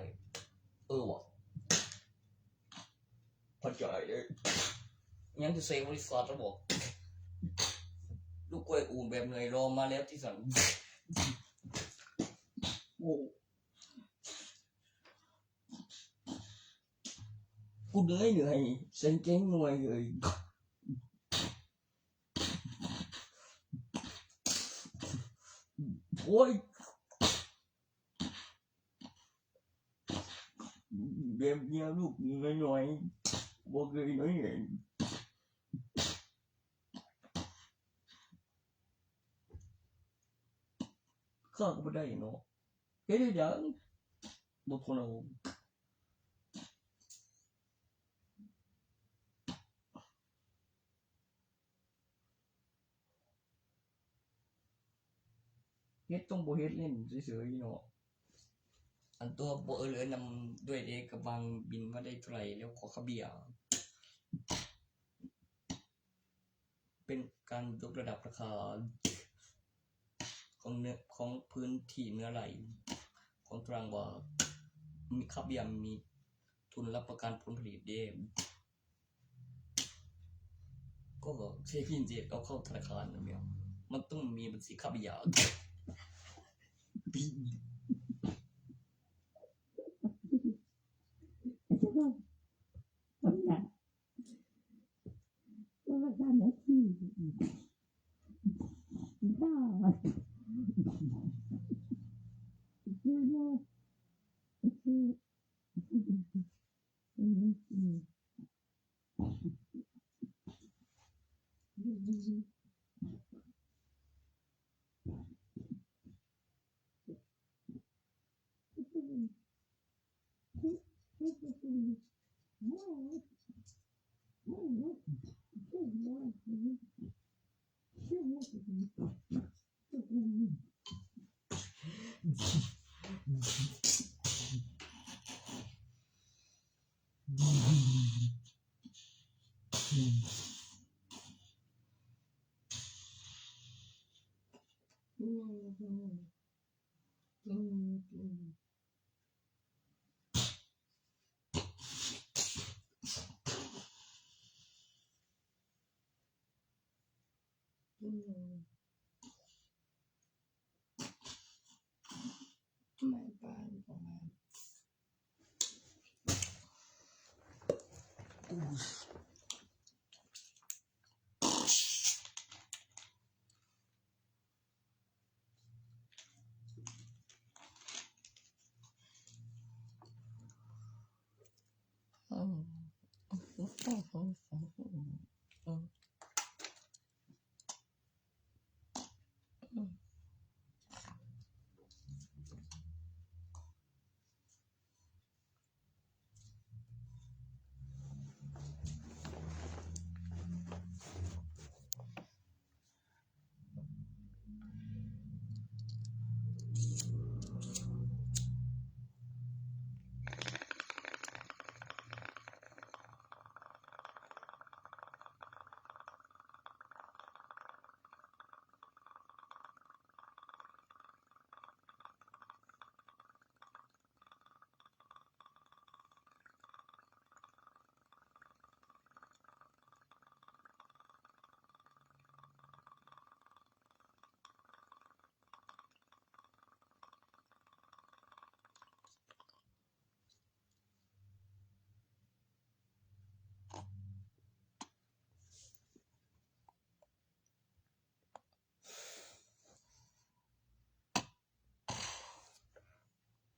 เออว่ะ เข้าใจเลย ยังจะเซฟบริษัทแล้วบอก ลูกกล้วยอู่แบบเหนื่อยรอมาแล้วที่สั่ง โอ้ กูเหนื่อยเหนื่อย เซ็งเจ๊งหน่วยเลย โอ้ย แบบเนี้ยลูกน้อยๆ บ่เคยน้อยเลย ข้าก็บ่ได้เนาะ เฮ็ดได้หยัง บ่ทนเอา เฮ็ดต้องบ่เฮ็ดเล่นเฉยๆเนาะ อันตัวบ่เออเหลือนำด้วยเด้ กำลังบินมาได้เท่าไหร่แล้วขอค่าเบียร์ เป็นการยกระดับราคา ของเนื้อ ของพื้นที่เนื้อไหล ของตารางวา มีค่าเบียร์มี ทุนรับประกันผลผลิตเด้ ก็เช็คอินเจ็ดเอาเข้าธนาคารนะเมีย มันต้องมีบัญชีข้าพเจ้า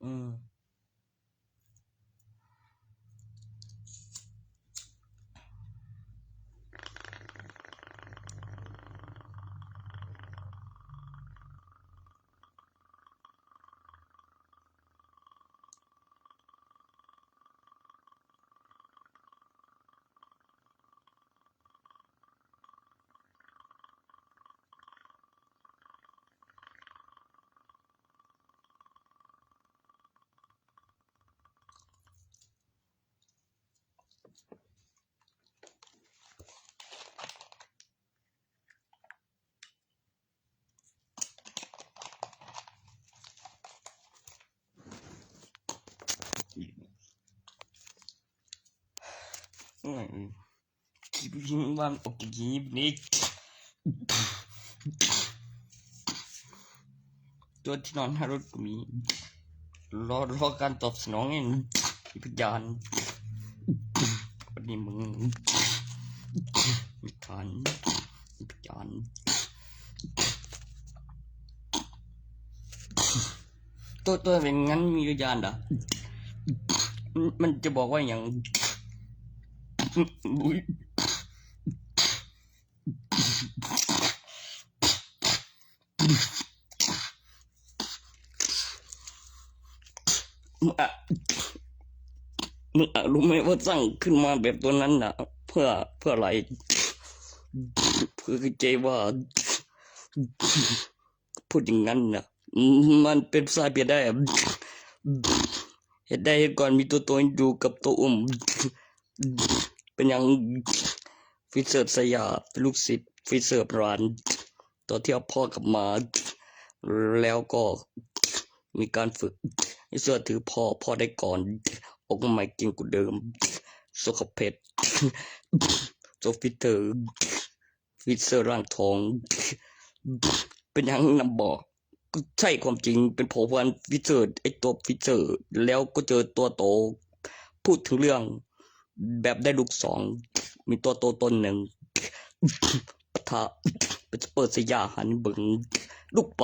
อืม อืม คลิปนี้วันออกจากคลิปนี้ ตัวที่นอนหน้ารถก็มี รอ รอการตอบสนองเอง พยานวันนี้มึง ไม่ทัน พยาน ตัว ตัวเป็นงั้นมีพยานเหรอ มันจะบอกว่าอย่าง อุ๊ย มึงอะ มึงอะรู้ไหมว่าสร้างขึ้นมาแบบตัวนั้นน่ะ เพื่อ เพื่ออะไร เพื่อเข้าใจว่า พูดอย่างนั้นน่ะ มันเป็นสายเปลี่ยนได้อะ เฮ็ดได้ก่อนมีตัวตนอยู่กับตัวอุ้ม เป็นอย่าง ฟิเซอร์สยาม ลูกศิษย์ ฟิเซอร์ร้าน ตอนที่เอาพ่อกลับมา แล้วก็มีการฝึก ให้เชื่อถือพ่อ พ่อได้ก่อน โอ อกมาใหม่เก่งกว่าเดิม โซคาเพชร โซฟิเตอร์ ฟิเซอร์ร่างทอง เป็นหยังนำบอก ก็ใช่ความจริง เป็นเผ่าพันธุ์ฟิเซอร์ ไอ้ตัวฟิเซอร์ แล้วก็เจอตัวโต พูดถึงเรื่อง แบบได้ลูกสอง มีตัวโตตนหนึ่ง ปะทะ เป็นสเปอร์สยาหันเบิง ลูกปลา